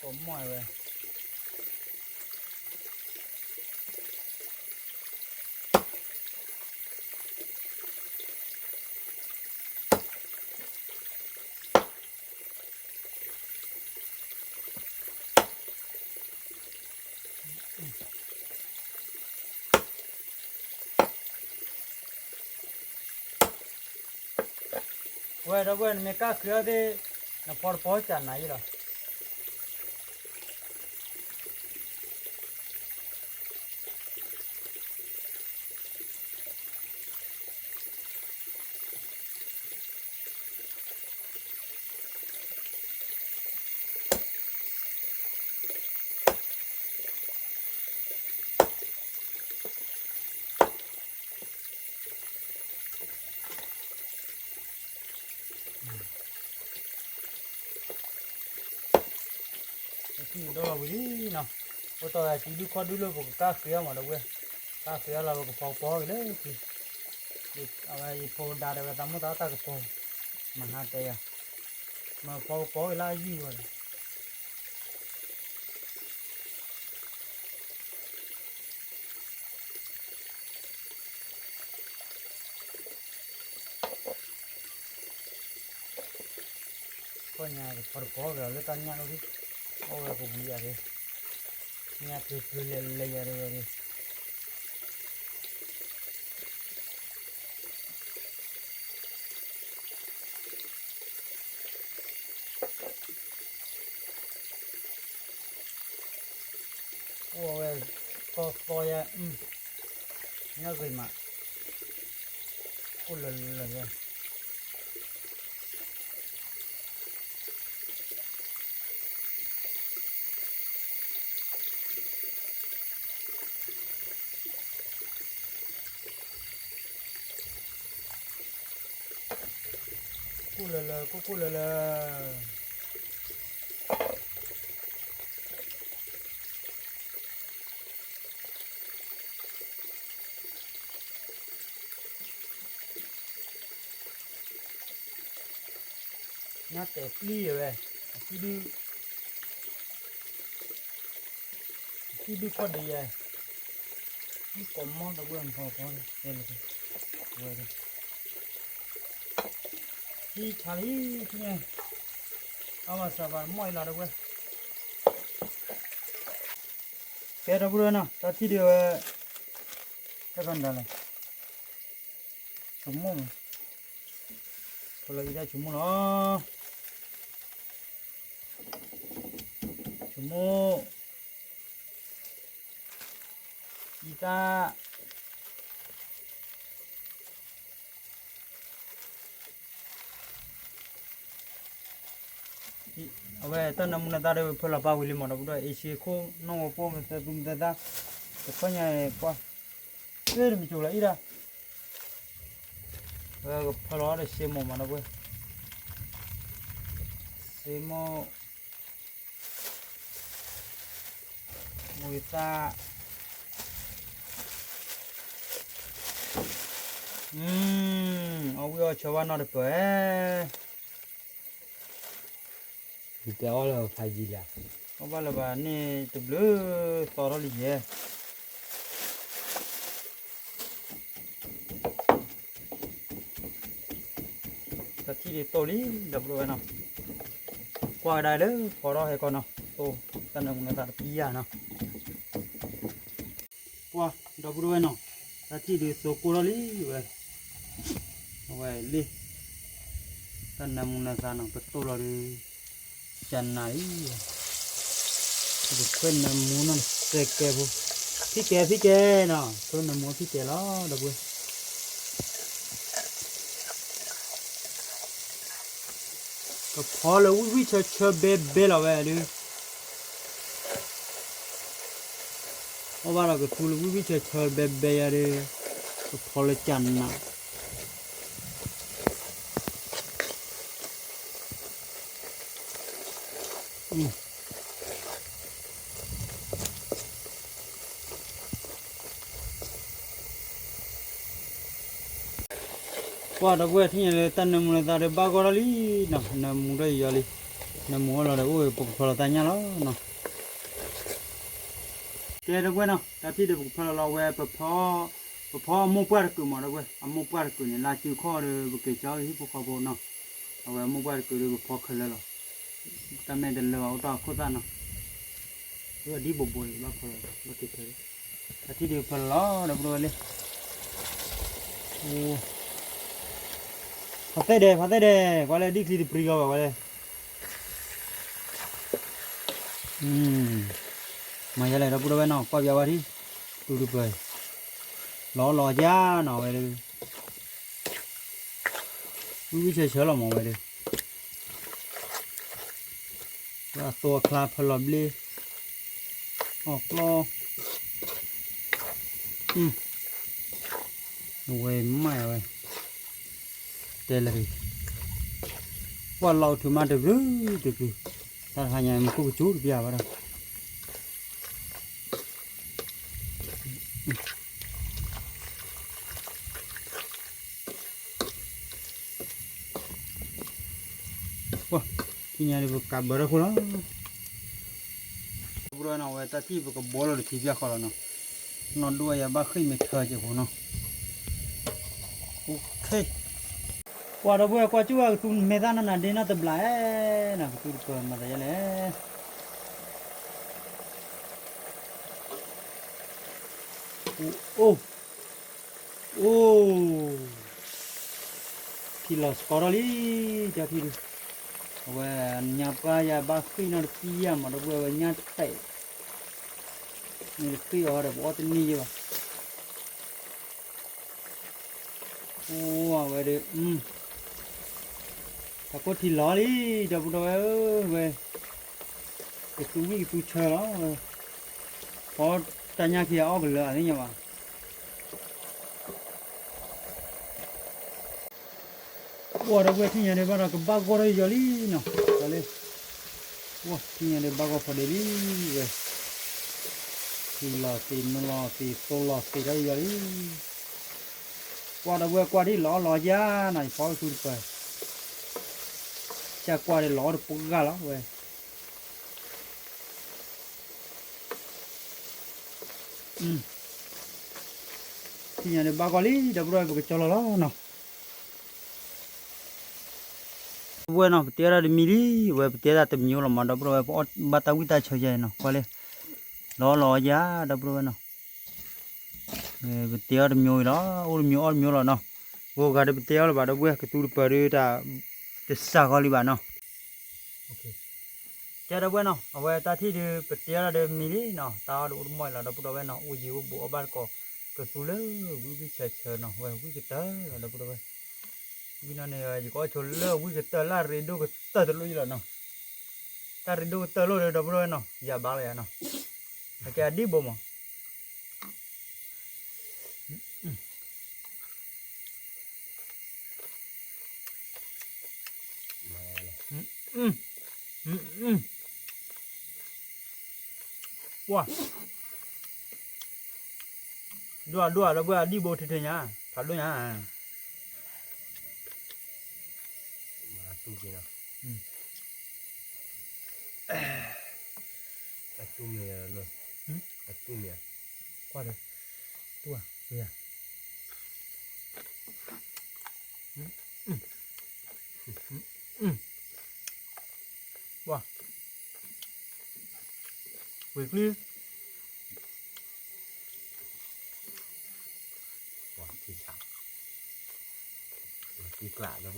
ကိးမီၤဝဲ ဝဲဒီပုၢ်ဝဲၢ် နမ့ၢ်ကၢ်ဃ့အီၣ်သ့ၣ် နဖီတပီစၢ်နၤယ့လီၤ. ထံၣ်ဒီလီၤဝံၤလံနီၤ, အိၣ်တီၢ်ဝဲစုဒုၣ်ခီၣ်ဒုၣ်လၢပကကၢ်ဃ့အီၣ်မးဒီပုၢ်ဝဲၢ်, ကၢ်ဃ့အီၣ်လီၤဝဲကဖီကပီၤဂ့ၤလၢခံ, အဝဲယဖိဒါဒီးဝဲသးမိၢ်သးအီၣ်တၢ်ကပီၤ, မဟါတဲယၤ, မ့ၢ်ဖီကပီၤဂ့ၤလၢအယုၢ်ဝဲဒီး ခီၣ်ညါကဖီတပီၤက့ၤလၢတၢ်ညၣ်အိၣ်ဒံး, အီၣ်ဝဲကဝံၤယၤဒၢ, ညၣ်ဖျိဖျိလဲၤလဲၤယၤဒၢဝဲဒၢ, အိၣ်ဝဲ, သီသီယဲ, ညၣ်ဂ့ၤမး, ကိၣ်လၢာ်လၢာ်ယဲ, ကိၣ်လၢာ်လၢာ် ကိၣ်ကိၣ်လၢာ်လၢာ်. ညါတဲာ်ပျံၤဝဲ, အသံဒု, အသံဒုကီၢ်ဒံးယဲ, ကိးမီၢ်တဝဲမီၢ်ကီၢ်, တဲလၢ, ဝဲ, သံဆါလံ, သံန့ၣ်, အဝဲစၢ်ဘၣ်မီၢ်အံၤလီၤတဝဲ, ကဲဒီပုၢ်ဝဲၢ်နီၤ တၢ်ထံၣ်ဒုဝဲ, တၢ်ခီဒၣ်လဲၣ်, ဆိကမိၣ်, ဖီလီၤအံၤတၢ်ဆိကမိၣ်လီၤ, ဆိကမိၣ်, အံၤတၢ် အဝဲတၢ်နၢမူနသါဒီး ဖၢလီၤပာ်ဝံၤလံမး ဒီပုၢ်ဒီဝဲၢ်, အ့ၣ်ဆံခိၣ်နီၣ်ဝဲပိၢ် မသဲသူမသဲသါ, တဖၣ်ညါကွၢ်, အ့ၣ်တမံၤကၠိလီၤအံၤဒၣ်, အဝဲကဖၢလီၤဒီးစ့မိၢ်မး ဒီပုၢ်ဝဲၢ်, စ့မိၢ် မူၤသၣ်, အီၣ်ဝံၣ်အီၣ်ဆၢဘၣ်နီတပၢၢ်, တဲအီၣ်လၢဖးယံၤလံ, အီၣ်ဘၣ်လၢၤဘၣ်န့ၣ်တဘျုးသီထီၣ်လံယဲ တၢ်ထံၣ်ဒုးတိၢ်လံ ဒီပုၢ်ဒီဝဲၢ်နီၤ, ကွၢ်ကဒါလၢဖီထီၣ်ဟဲကီနီၤ တိၢ်တၢ်နၢမူနသါတပံယါနီၤ, ကွၢ်ဒီပုၢ်ဒီဝဲၢ်နီၤ, တၢ်ထံၣ်ဒုးသိကိၢ်ထီၣ်လံဝဲ, အဝဲလံ တၢ်နၢမူနသါနီၤ ပတိၢ်လီၤဒုး ကနၤအံၤ, ပခွဲးနၢမူနီၤ ကဲကဲဖိ, ဖံကဲဖံကဲနီၤ ခွဲးနၢမူဖံကဲလီၤ ဒီပုၢ်ဝဲၢ် ကဖီလၢဝံၣ်ဝံၣ်ဆၢဆၢဘဲဘဲလီၤဝဲဒုး, အီၣ်ဘၣ်ဒီးကသူလၢဝံၣ်ဝံၣ်ဆၢဆၢဘဲဘဲယါဒုး, ကဖီလၢကနၤ ကွၢ်ဒီပုၢ်ဝဲၢ် ထံၣ်ညါလၢတၢ်နၢမူနသါဒီးဘၣ်ဂီၢ်ထီၣ်လံနီၤ, နၢမူထီၣ်ယံာ်ယံာ်လံ, နၢမူအီၣ်လီၤဒီးအိၣ်ပကဖီလီၤသးညါလီၤနီၤ, ကဲဒီပုၢ်ဝဲၢ်နီၤ တၢ်ထံၣ်ဒုးပကဖီလီၤလီၤဝဲ ပဖီ, ပဖီအမိၢ်ပှၢ်တကုာ်မး ဒီပုၢ်ဝဲၢ် အမိၢ်ပှၢ်တကုာ်န့ၣ် လါစုခီၣ်ဒီး ပက့ၤကၠီဟံၣ်ဖိဃီဖိနီၤ, အဝဲအမိၢ်ပှၢ်တကုာ်ဒီးပဖီခဲလၢာ်လီၤ, တၢ်မဲာ်တလၢဘၣ်အိၣ်တ့ၢ်ခိၣ်သၣ်နီၤ, ဒ်ဘိဘိအံၤ ဘၣ်ဖီလီၤ ဘၣ်က့ၤဖီလီၤ, တၢ်ထံၣ်ဒုးဖီလီၤလီၤ ဒီပုၢ်ဝဲၢ်လံ, ဖးသဲဒဲး ဖးသဲဒဲး ကွၢ်လၢဒ်ချံတပျံၤလီၤဘၣ်ဝဲလဲၣ် မၤယါလဲၣ် ဒီပုၢ်ဒီဝဲၢ်နီၤ ကွၢ်ပၠးဝဲထံၣ်, တူၢ်တပၢၢ်, လီၤလီၤကၠါနီၤဝဲဒုး, ဝံၣ်ဝံၣ်ဆၢဆၢလီၤမးဝဲဒုး, ဝဲအသိအချါဖၢလီၤဘျ့, အီၣ်ကျီ, အဝဲမၤဝဲ, တဲလၢ, ကွၢ်လီၤအိၣ်ထုးမးတဘျုးတဘျုး, တၢ်တဟါညါမ့ၢ်ခိၣ်ကစူတပျၢ်ဘၣ်ဒီး ပှၤ, ထံၣ်ညါဒုးပကးဘၢထီၣ်ခိၣ်လီၤ. ဒီပုၢ်ဒီဝဲၢ်နီၤ ဝဲတၢ်ထံၣ်ပကဘှီလီၤတထံၣ်ပၠၣ်ဃီလီၤနီၤ. နီၢ်ဒိၣ်ဝဲယၤဘၣ်ဃ့ၢ်မ့ၢ်ထၢက့ၤဖိနီၤ. အိၣ်ခ့, ပှၤဒီပုၢ်ဝဲၢ်ကွၢ်ကၠူၣ်ဝဲကသူမဲာ်သၣ်နီၢ်နၤဒ့နီၢ် တဘျးအဲၣ်နီၤ ကသူတပၢၢ်မၤသးယဲလဲၣ်. အိၣ်, အိၣ်, ထံလီၤစကီထီၣ်လံ, တၢ်ထံၣ်ဒုး, အဝဲညါပှၢ်ယၤဘၣ်ဃ့ၢ်နီၢ်တပျၢ်မး ဒီပုၢ်ဝဲၢ်ဝဲညါတဲာ်, မ့ၢ်တဃ့ၢ်အီၤဒီးပအီၣ်တန့ၢ်ယဲဘၣ်. အိၣ်အဝဲဒုး, တၢ်ကိၢ်ထံလီၤလံ, ဒီပုၢ်ဒီဝဲၢ်ဧၢ, ဝဲ, ကသူဝံၣ်ကသူဆၢလီၤ, ဖီတၢ်ညၣ်ခံအအီၣ်ကလၢာ်အသ့ၣ်ညါဘၣ်. အိၣ်ဒီပုၢ်ဝဲၢ်ထံၣ်ညါဒုးဘၣ်ဒီးကဘၣ်ဂီၢ်ထီၣ်ယီၤလံနီၤ, လၢ, အိၣ်ထံၣ်ညါဒုးဘၣ်ဂီၢ်ဖီဒ့လံ, ဝဲ, ထံလီၤသ့ၣ် နီၢ်လီၤသ့ၣ် သိလီၤသ့ၣ်ထီၣ်ယီၤလံ. ကွၢ်ဒီပုၢ်ဝဲၢ်ကွၢ်ထံၣ်လီၤလီၤယါနီၤ ယဖီကသူတပၢၢ်. ကကွၢ်ဒီးလီၤအီၣ်တပှၢ်လီၤဝဲ, ထံၣ်ညါဒီးဘၣ်ကီလံ ဒီပုၢ်ဒီဝဲၢ် ပကကၠီလီၤလီၤနီၤ. ဝဲနီၤ ပတဲဒၣ်တမံၤလံ, ဝဲပတဲဒၣ်တမံၤအိၣ်လီၤမး ဒီပုၢ်ဒီဝဲၢ် ပအီၣ်ဘၣ်တၢ်ဝံၣ်တၢ်ဆၢယဲနီၤ ကွၢ်လံ, လီၤလီၤယၤ ဒီပုၢ်ဒီဝဲၢ်နီၤ. ပတဲအီၣ်တမံၤအံၤလီၤ, အိၣ်တမံၤအီၣ်တမံၤလီၤနီၤ. ဂိၤဂၤဒီးပတဲအီၣ်လၢၤဘၣ် ဒီပုၢ်ဝဲၢ် ကသူတပၢၤဒီးတၢ် တစၢ်ဃီလံဘၣ်နီၤ. ကဲ ဒီပုၢ်ဝဲၢ်နီၤ အဝဲတၢ်ထံၣ်ဒီး ပတဲအီၣ်ဒီးမံၤလံနီၤ, တၢ်အီၣ်ဒီးအိၣ်တမီၢ်အံၤလီၤ ဒီပုၢ်ဒီဝဲၢ်နီၤ, အိၣ်ယံၤအိၣ်ဘူးအီၣ်ဘၣ်တကိး, ကသူလၢဝံၣ်ဝံၣ်ဆၢဆၢနီၤ, ဝဲဝံၣ်ကတၢၢ်လီၤ ဒီပုၢ်ဒီဝဲၢ်. ဝံၣ်နီၤန့ၣ် ယကအီၣ်ဆိလၢဝံၣ်ကတၢၢ်လၢအရ့ဒိၣ်ကတၢၢ်တလိၣ်အံၤလီၤနီၤ. တၢ်ရ့ဒိၣ်ကတၢၢ်လိၣ်ဒီး ဒီပုၢ်ဒီဝဲၢ်နီၤ ယၤဘၣ်လီၤယၤနီၤ, အကဲအဒံၣ်ဘိမး. ပှၢ်, ဒိၣ်ဒိၣ် ဒီပုၢ်ဝဲၢ်အဒံၣ်ဘိထဲထဲညါ, ဖးဒိၣ်ညါ. အသူမ့ၢ်, အသူမ့ၢ်, ကွၢ်ဒီး, သူဧါ, ပှၤ, ဝ့ၢ်ကျံ, ပှၤထံဆး, ပှၤထံကျး ဒီပုၢ်ဒ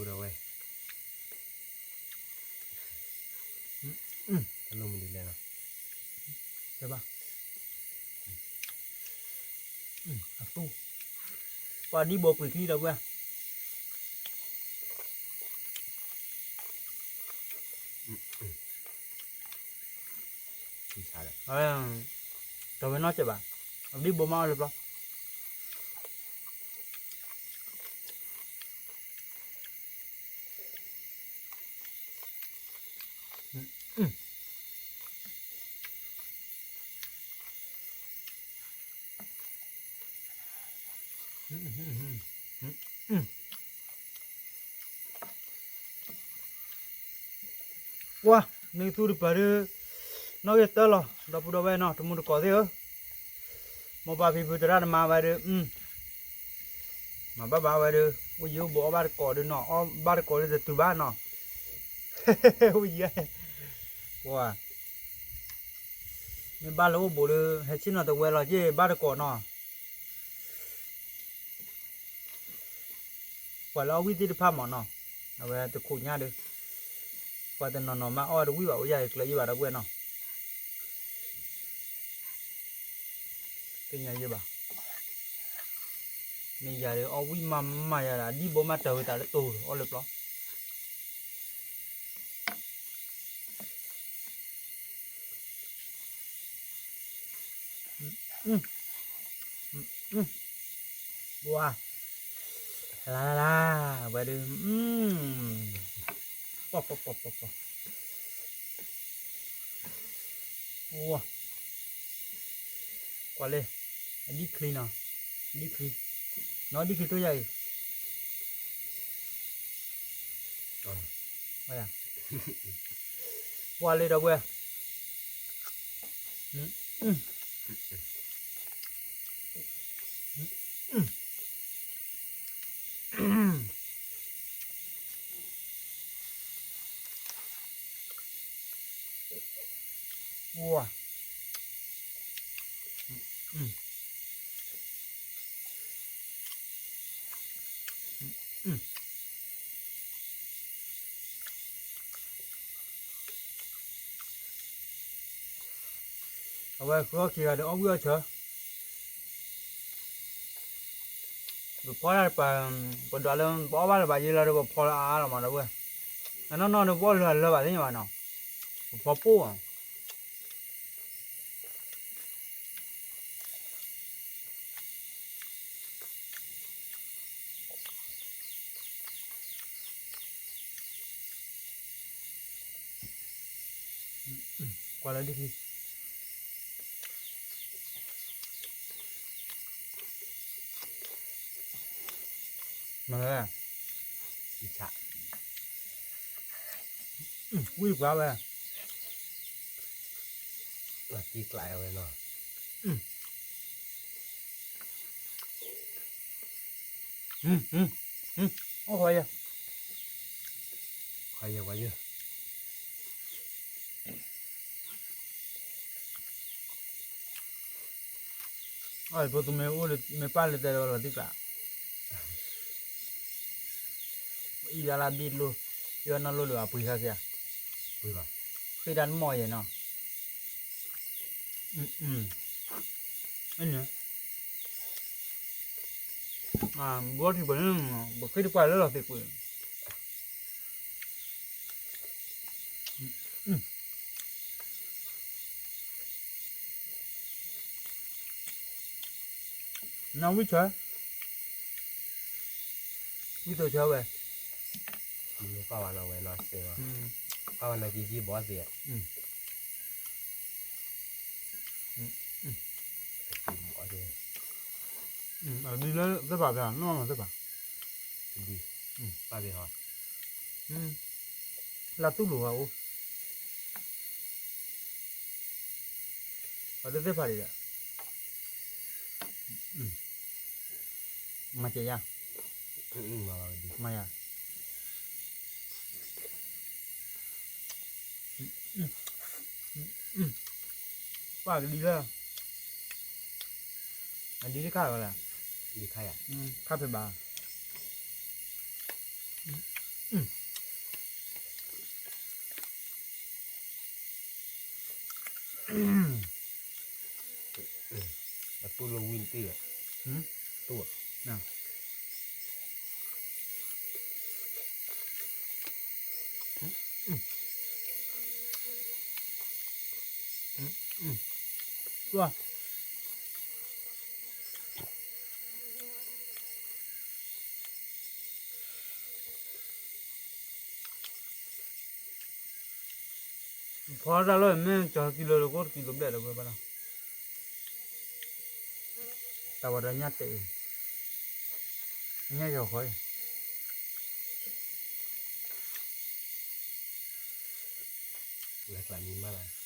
ီဝဲၢ်. တလိၣ်မနုၤလဲၣ်နီၤ, တဲဘၣ်, အသူ, ပှၤဒံၣ်ဘိပှ့ၤချံ ဒီပုၢ်ဝဲၢ်. တဝဲနီၢ်စဲးဘၣ်, အဒံၣ်ဘိမးအီၣ်လၢပျီ. ပှၤ, နသူတပၢၤဒီး, နီၣ်ဂံၢ်တၢလီၤ ဒီပုၢ်ဒီဝဲၢ်နီၤ တမူတကိးသ့ၣ်ဧၢ, မိၢ်ပၢ်ဖံဖုသရၣ်သမါဝဲဒီး, မၤဘၣ်ဘၣ်ဝဲဒီး, အိၣ်ယံၤအိၣ်ဘူးအီၣ်ဘၣ်တကိးဒီးနီၤ, အီၣ်ဘၣ်တကိးဒီးတတုၤဘၣ်နီၤ, အိၣ်ယံၤ, ပှၤ, မ့ၢ်ဘၣ်လၢအိၣ်ဘူးဒီး ဟဲဆ့ၣ်နီၤတဝဲလီၤက့ၤဘၣ်တကိးနီၤ. ပှၤလၢအီၣ်ဝံၣ်သ့ၣ်တဖၣ်မးနီၤ, အဝဲတခိးညါဒီး, ပှၤတနီၤနီၤမးအီၣ်တဝံၣ်ဘၣ် အိၣ်ယၤအံၤကျၢၤယံၤဘၣ် ဒီပုၢ်ဝဲၢ်နီၤ, သ့ၣ်ညါယံၤဘၣ်, မ့ၢ်ယၤဒီးအီၣ်ဝံၣ်မးမးယၤဒီး အဒံၣ်ဘိမးတၢ်ဝံၤတၢ်လၢတိၤအီၣ်လၢပျီ. ပှၤ, လါလါလါ, ဝဲဒုး, ပှၤ, ပှၤ, ပှၤ, ပှၤ, ပှၤ, ကွၢ်လၢ, အဒံၣ်ချံနီၤ, ဒံၣ်ချံ, နီၢ်ဒံၣ်ချံတိၢ်ယၤအံၤ ပှၤလၢ ဒီပုၢ်ဝဲၢ်, ပှၤ အဝဲဃုအီၣ်ခံဂၤဒီးအီၣ်ဝံၣ်အီၣ်ဆၢ, ပဖီတၢ်တပၤ, ပဒွးလၢပအီၣ်ဘၣ်လၢၤဘၣ်ယဲလီၤဒီး ပဖီလၢအါအါလီၤမး ဒီပုၢ်ဝဲၢ်, အနီၢ်နီၢ်ဒီးပအီၣ်လၢအလၢဘၣ်သ့ၣ်ညါဘၣ်နီၤ, ပဖီပိၢ်ဧါ. ကွၢ်လၢဒံၣ်ခံ, မၤလၢ, ဆံဆး, ဝံၣ်ပှၤဝဲ, လီၤတံၢ်ကျးဝဲနီၤ, အိၣ်ဃီယဲ, ဃီယဲဝဲယဲ. အဖိသူမ့ၢ်အိၣ်လၢမ့ၢ်ပၢ်လၢတဲလၢလီၤတံၢ်ကျး, အံၤဒၣ်လၢဘ့ၣ်လိၣ်, ယွၤနီၢ်လိၣ်လၢအပှ့ၤခါက့ၤ, ဃ့တၢ်တမီၢ်ယဲနီၤ, န့ၣ်, ဘီထံပှၤန့ၣ်, ပဃ့တပှၢ်လၢလီၤသ့ကွံာ် နဝံၣ်ဆၢ, ဝံၣ်သိးဆၢဝဲ, မ့ၢ်ပၢ်ဝဲနီၤဝဲနီၤစ့ဝဲ, ပၢ်ဝဲနီၤက့ၤယံၤဘီသ့, ဘီသ့, ဒ်လၢသ့ၣ်ဖးဖဲနီၤသ့ၣ်ဖး, ပၢ်သ့ဟီ, လၢတူၢ်လိာ်ဝဲအိၣ် အဒိသ့ၣ်ဖးဒံးဒီး, မၤစဲးယၤ, မၤယၤ, ပှၤကဒံလၢ, အဒံတခါလီၤ, ခါဖဲဘၣ် အတူၢ်လိာ်ဝံၣ်တ့ၢ်, တူၢ်, တူၢ်, ဖီတၢ်လီၢ်မ့ၢ်ကီၤကံလိာ်တကိၣ်တကံလိာ်ဘျဲၣ်လၢၤဝဲဘၣ်လီၤ, တၢ်ဝဲဒီးညၣ်တဲာ်အံၤ, ညၣ်ယီၤဃီအံၤ, ဝဲကျးမံမၢ်လၢ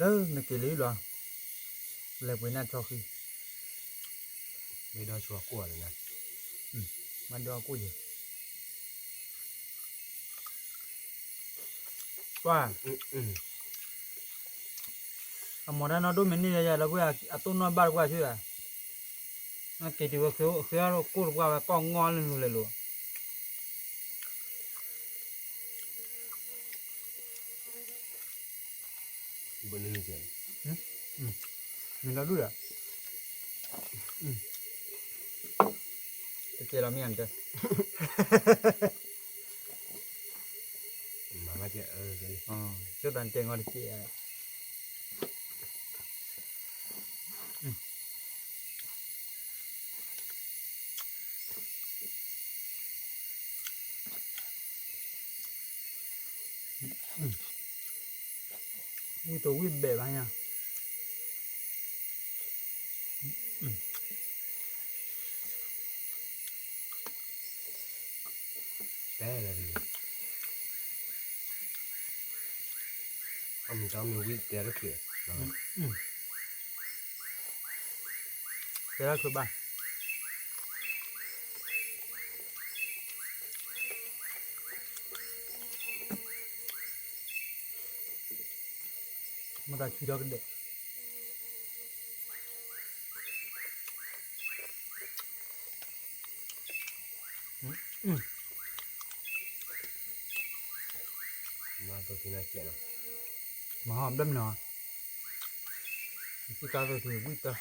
လၢနက့ၤလံလီၤ, လဲၤပှ့ၤနၢ်ဆီဃံ, မ့ၢ်ဒီးဆိကိၣ်လၢန, မ့ၢ်ဒီးကိၣ်ယဲ, ကွၢ်, အမၤတၢ်နီၢ်ဒိၣ်မ့ၢ်န့ၢ်ယၤယၤလၢပှဲၤအတိၢ်နီၢ်ဘၣ်တပှၢ်ဆူၣ်ယၤ, နက့ၤတုၤဝဲဃ့အီၣ်ကိၣ်တပှၢ်ဝဲကီၢ်ငီၢ်လၢနူလဲၤလိၤ ဘၣ်နုၤကဲ, မ့ၢ်လီၤဒုၣ်ဒီး, တကဲလီၤမ့ၢ်ဧါနတဲ, မၤမၤကဲ, ကၠိသးနတဲငီၤတကဲ, ဝံၣ်တိၤဝံၣ်ဘဲးဘၣ်ညါ, တဲလၢ, အမ့ၢ်တၢ်မ့ၢ်ဝံၣ်တဲတချုး, တဲတချုးဘၣ် မတၤဆံးထီၣ်ကဒဲး, မၤသိးထံနၤကဲးနီၤ, မၤဟီၣ်ဘျဲၣ်မနီၤ, ယစံးကါသိးထံဝံၣ်တၢ်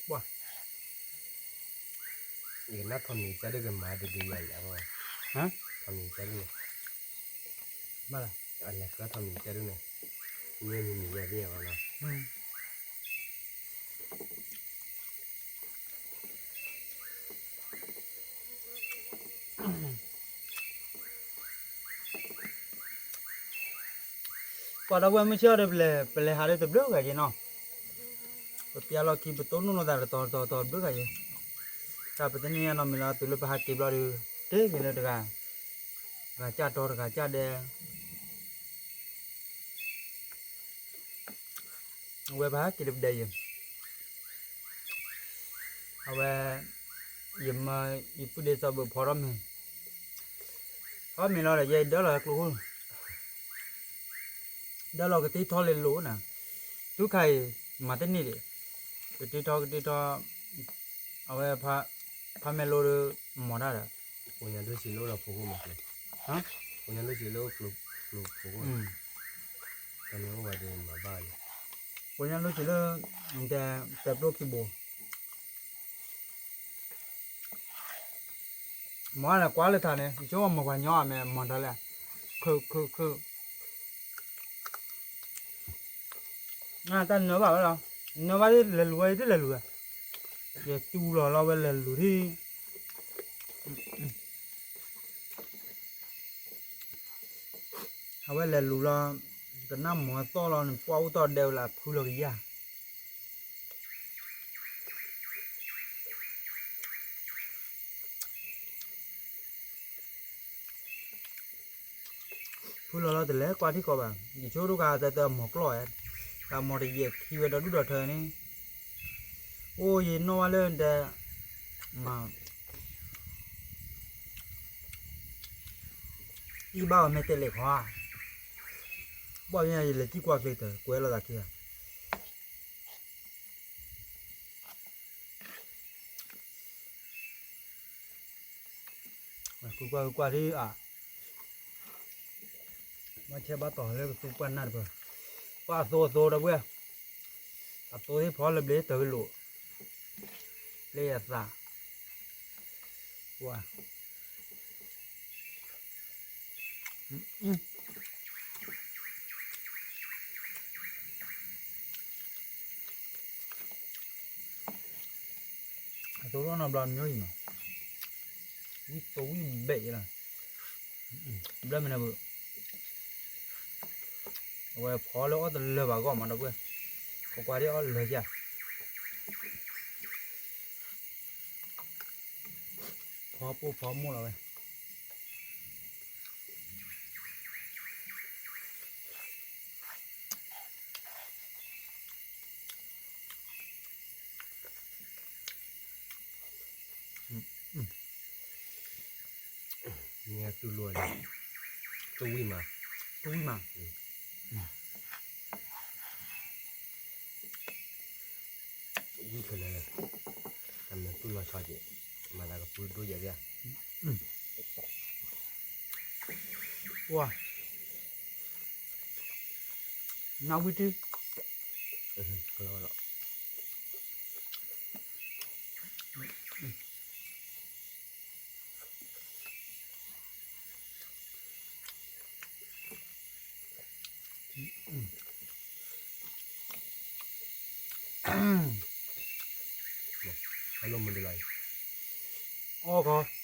ပှၤ, ယကနၣ်ထီၣ်မံၤကဲဒုကမၤဒုဒုယၤယၤဘၣ်, ဟါ, ထီၣ်မံၤကဲဒုန့ၣ်, ဘၣ်လၢ်, အလဲၤဃၢထီၣ်မံၤကဲဒုန့ၣ်, မ့ၢ်မံၤမံၤယၤသ့ၣ်ညါဘၣ်နီၤ, ပှၤဒီပုၢ်ဝဲၢ်မုၢ်ဆ့ၣ်အီၤဒီး ပလဲၤ ပလဲၤဟးဒီးတဘျုးဂၤယဲနီၤ, ပပျၢ်လီၢ်ခံပတိၢ်နီၣ်လိာ်သးတတီၤတတီၤတတီၤတဘျုးဂၤယဲ, တၢ်ပတန့ၢ်ညါနီတမံၤလီၤ တုၤလၢပဟးက့ၤဘျီဒီး တ့ၢ်က့ၤလၢတဂၤ, တဂၤကၢ်တီတဂၤကၢ်ဒဲ အဝဲပဟးက့ၤလၢပဒဲယဲ, အဝဲ ယမၢ ယပုၢ်ဒ့စီဘၢၣ်ဖီထီၣ်မ့ၤ, ဖီမ့ၤလီၤဒီး ယဲဒၢလီၤကျိခိၣ်, ဒၢလီၤကတ့ထီလ့လိၤနၤ, တုၤခါအံၤ မၤတန့ၢ်ဒံး, ကတ့ထီကတ့ထီ, အဝဲ ဖးမဲာ်လိဒီး မၤတၢ်ဒီး, ပှၤညါဒိၣ်ဆံးလၢအိၣ်ဒီးဖိဃိမး, ပှၤညါဒိၣ်ဆံးလၢအိၣ်ကျိဖိဃိ, တၢ်မ့ၢ်အိၣ်ဝဲဒီးမၤဘၣ်လံ, ပှၤညါဒိၣ်ဆံးလၢ တဲပျိၢ်ခံဘိ မၤလၢကွၢ်လၢထးန့ၣ် ယဆိကမိၣ်ပှၤညီအမဲာ်မၤတၢ်လဲၣ်, ခု ခု ခု, နတၢ်နၢဘၣ်ဝဲလီၤ, နၢဘၣ်ဒ်လဲၤလူၤဝဲဒ်လဲၤလူၤဝဲ, ယတူၢ်လီၤလီၤဝဲလဲၤလူၤထံၣ်, အဝဲလဲၤလူၤလီၤ, ကနၣ်မၤသီၣ်လီၤန့ၣ် ပှၢ်အိၣ်တီၢ်ဒဲဝဲလၢဖုလီၤကယၢ် ဖုလီၤလီၤတလဲၤကွၢ်ထံကီၢ်ဘၣ်, ယဆိကမိၣ်တခါတၢ်တမီၤကျီၢ်ဧဲ, တၢ်မီၤတယဲၢ်ခံဝဲဒီးဒူၣ်ဒီးထၢန့ၣ်, အိၣ်ယနီၣ်ဝဲလၢတဲ, အံၤဘၣ်ဝဲမ့ၢ်တဲလဲၤခီဧါ, ဘၣ်မ့ၢ်ယလဲၤထံၣ်ကွၢ်ကျ့ၤတၢ် ကွဲးလိာ်သးခံဂၤ ကွၢ်ကွၢ်ကွၢ်ဒ်အံၤ, ဘၣ်ဆဲးဘၣ်တီၤလၢကသူပှၢ်နၢ်တပၢၢ်, ပှၢ်အသိအသိဒီပုၢ်ဝဲၢ်, အသိသ့ၣ်ဖီလၢဘျ့တၢ်ကလိာ်, လၢယသး, ပှၢ် အသိလီၤနီတဘျီမ့ၢ်အံၤမး, ဝံၣ်သိဝံၣ်ဘဲးအံၤလီၤ, ဘျၢမ့ၢ်နၢ်ပူၤ, အဝဲဖီလၢအီၣ်တလၢာ်ဘၣ်ဂီၢ်မးဒီပုၢ်ဝဲၢ်, ခိးကွၢ်ဒ်အီၣ်လၢာ်ယၤ, ဖီပိၢ်ဖီမိၢ်လီၤဝဲ မ့ၢ်တူၢ်လိာ်န့ၣ်, တဝံၣ်မး, တဝံၣ်မး, ဝံၣ်ဖဲလဲၣ်, တၢ်မ့ၢ်တူၢ်လိာ်ဆီက့ၤ, မၤသးကပုၢ်ဒိၣ်ယဲၢ်သ့ၣ်ဧါ, ပှၢ်, နဝံၣ်တံၢ်, ကလီလီၤ အလိၣ်မုၢ်ဒလီၤအံၤ, အီၣ်ခီ, ဝံၣ်လဲၤလဲၤ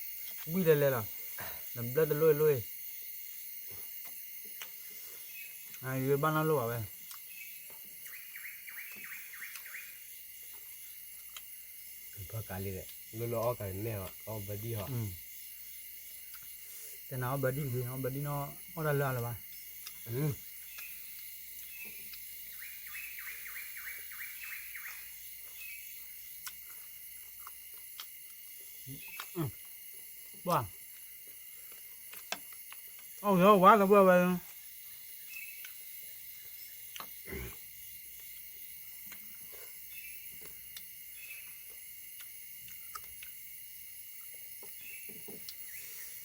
လီၤ, နဘျၢတလိၣ်အံၤလိၣ်အံၤ, ယဘၣ်နီၢ်လိၣ်ဘၣ်ဝဲ ဖီကးလံဒီး လိၣ်လိၣ်အီၣ်ကးမဲာ်ဟီ အီၣ်ဘၢဒံၣ်ဟီ, တနၤအီၣ်ဘၢဒံၣ်တဂ့ၤ အီၣ်ဘၢဒံၣ်နီၢ် အီၣ်တၢ်လၢအလၢၤဘၣ်, ပှၢ်, အီၣ်က့ၤအီၣ်ဝါသပှၢ်ဝဲ အီၣ်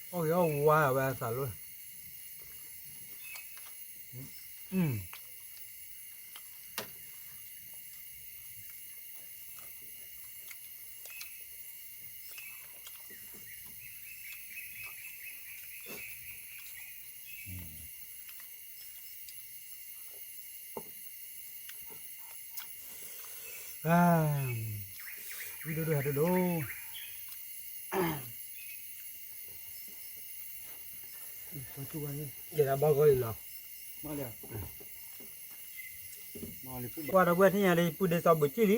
က့ၤအီၣ်ဝါဝဲအသးလီၤ, ဝံၣ်ဒိၣ်ဒိၣ်ဟဲဒိၣ်ဒိၣ်, ယဲဒၣ်ဘီၣ်ဂီၢ်အံၤလီၤ, ဘၣ်လီၤ, ကွၢ်ဒီပုၢ်ဝဲၢ်ထံၣ်ညါလၢ ပုၢ်ဒ့စီ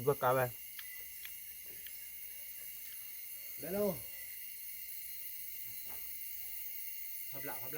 ဘုးကံၣ်လံ. ဘၣ်ကးဝဲ, ကွၢ်, အီၣ်ဝံၣ်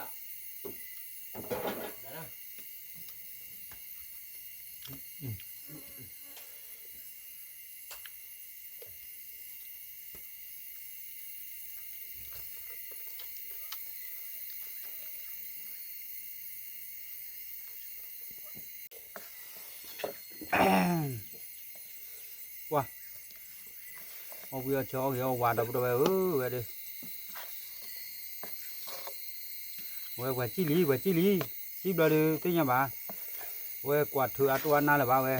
အီၣ်ဆၢအီၣ်ဂ့ၤအီၣ်ဝါဒီပုၢ်ဒီဝဲၢ်ဧၢ ဝဲဒၣ်, ဝဲပှၤကံၣ်လံ ပှၤကံၣ်လံ, ကံၣ်ဘျီဒုးသ့ၣ်ညါဘၣ်, ဝဲကွၢ်ထုးအတအိၣ်အနါလၢၤဘၣ်ဝဲ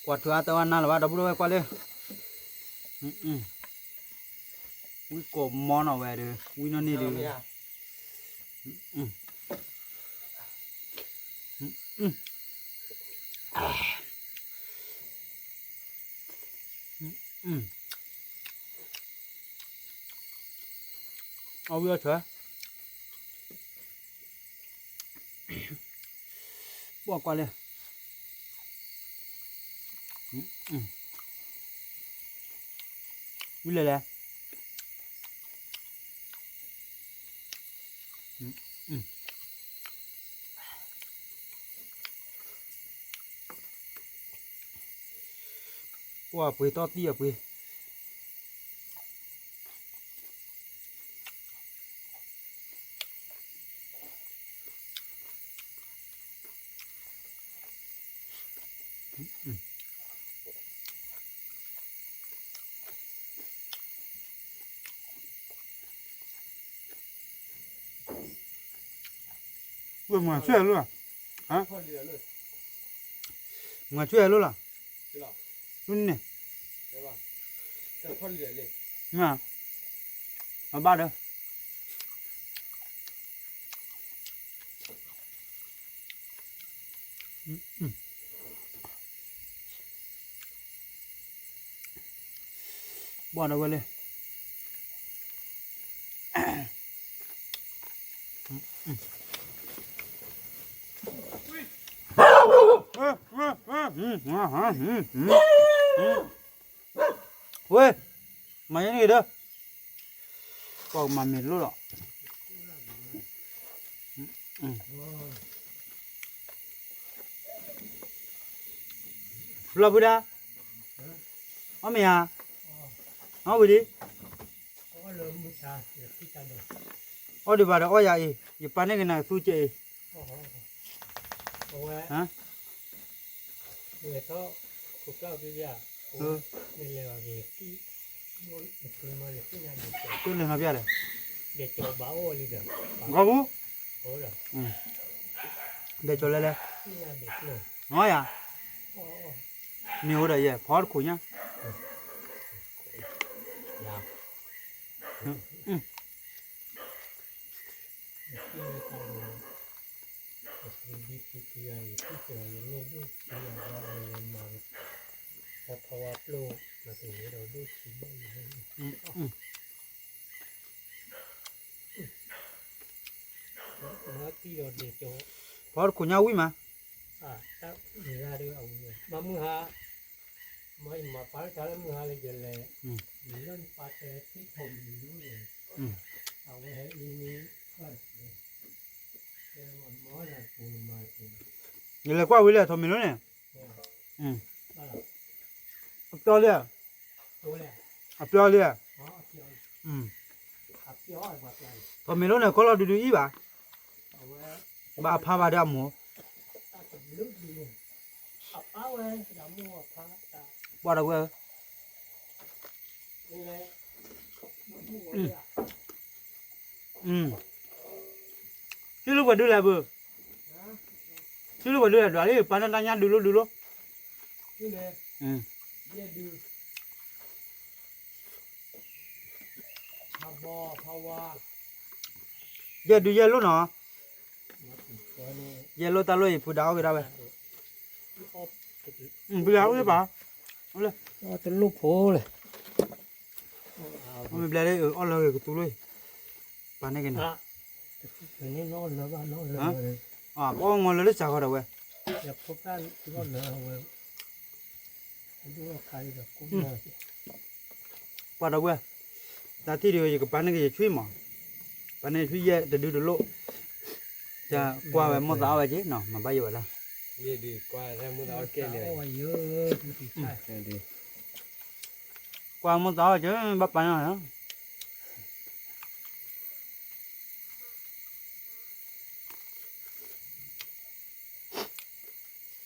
ကွၢ်ထုးအတအိၣ်အနါလၢၤဘၣ် ဒီပုၢ်ဒီဝဲၢ်ကွၢ်လၢ, ဝံၣ်ကိးမီနီၤဝဲဒီး ဝံၣ်နီၣ်န့ၢ်ဒုး, အီၣ်ဝံၣ်အီၣ်ဆၢ, ပှၤကွၢ်လၢ ဝံၣ်လဲၣ်လဲၣ်, ပှၤပှ့ၤတီၢ်တံၢ်အပှ့ၤ ဝဲမၤဆူၣ်ဟဲလိၣ်လီၤ, မၤဆူၣ်ဟဲလိၣ်လီၤ, န့ၣ်, မ့ၢ်, အဘၣ်ဒီး ဘၣ်ဒီးဝဲလဲၣ်, ဝဲ, မၤယဲန့ၣ်ဒီး, ပှၤကမၤမ့ၤလိၣ်လီၤ. ဘျီဖုဒၣ်, အီၣ်မ့ၢ်ဧါ, အီၣ်ဝံၤလံ, အီၣ်ဒံးဘၣ်ဒီးအီၣ်ယၤအံၤ, ယပာ်န့ၢ်ကနၤသူကဲးအံၤ, ကလဲၤနီၤပျဲလဲၣ်, ဂီၤပူၤ, ဒဲးကၠီၤလဲၣ်လဲၣ်, အီၣ်ယၤ, မ့ၢ်အိၣ်ဒီးယဲၢ် ဖီတခိၣ်ညါ ဖီတခိၣ်ညါဝံၣ်မး, ယလဲၤကွၢ်ဝံၤလဲၣ် ထီးမ့ၢ်လိန့ၣ်, အပျီလံ, အပျီလံ, ထီးမ့ၢ်လိန့ၣ် ကီလီၤဒုဒုအံၤဘၣ်, ဘၣ်အဖါဘၣ်ဒီးအမိၢ်, ပှၤဒီးဝဲ, ထံၣ်လိာ်ပှၤဒုလဲၣ်ဘၣ်, ထံၣ်လိာ်ပှၤဒုလဲၣ် ဒွးလံ ပှၤန့ၣ်တၢ်ညါဒုလိၤဒုလိၤ, ယဲၢ်ဒုးယဲၢ်လိၣ်နီၤ, ယဲၢ်လိၣ်တၢ်လိၣ်အံၤ ဖုဒါအီၣ်က့ၤဒၣ်ဝဲ, ဖုဒါအိၣ်လၢပၢ်, တလိၣ်ဖိလဲၣ်, မ့ၢ်ဘျဲၣ်လၢအီၣ်လၢဂ့ၤကတူၢ်လိၣ်, ပာ်န့ၢ်က့ၤန့ၣ်, ပအီၣ်မီလၢလၢစှၤဃီဒီးဝဲ ပှၤဒီပုၢ်ဝဲၢ်, တၢ်ထံၣ်ဒုး ယကပာ်န့ၢ်က့ၤယဆွံမး, ပာ်န့ၢ်ဆွံယဲၢ်တဒုတလိၣ်, ကွၢ်ဝဲမိၢ်သးအီၣ်ဝဲက့ၤနီၤ, မၤဘၣ်ယိၣ်ဝဲဒၣ်, ကွၢ်မိၢ်သးအီၣ်က့ၤ ဘၣ်ပာ်န့ၢ်လီၤ ကၢ်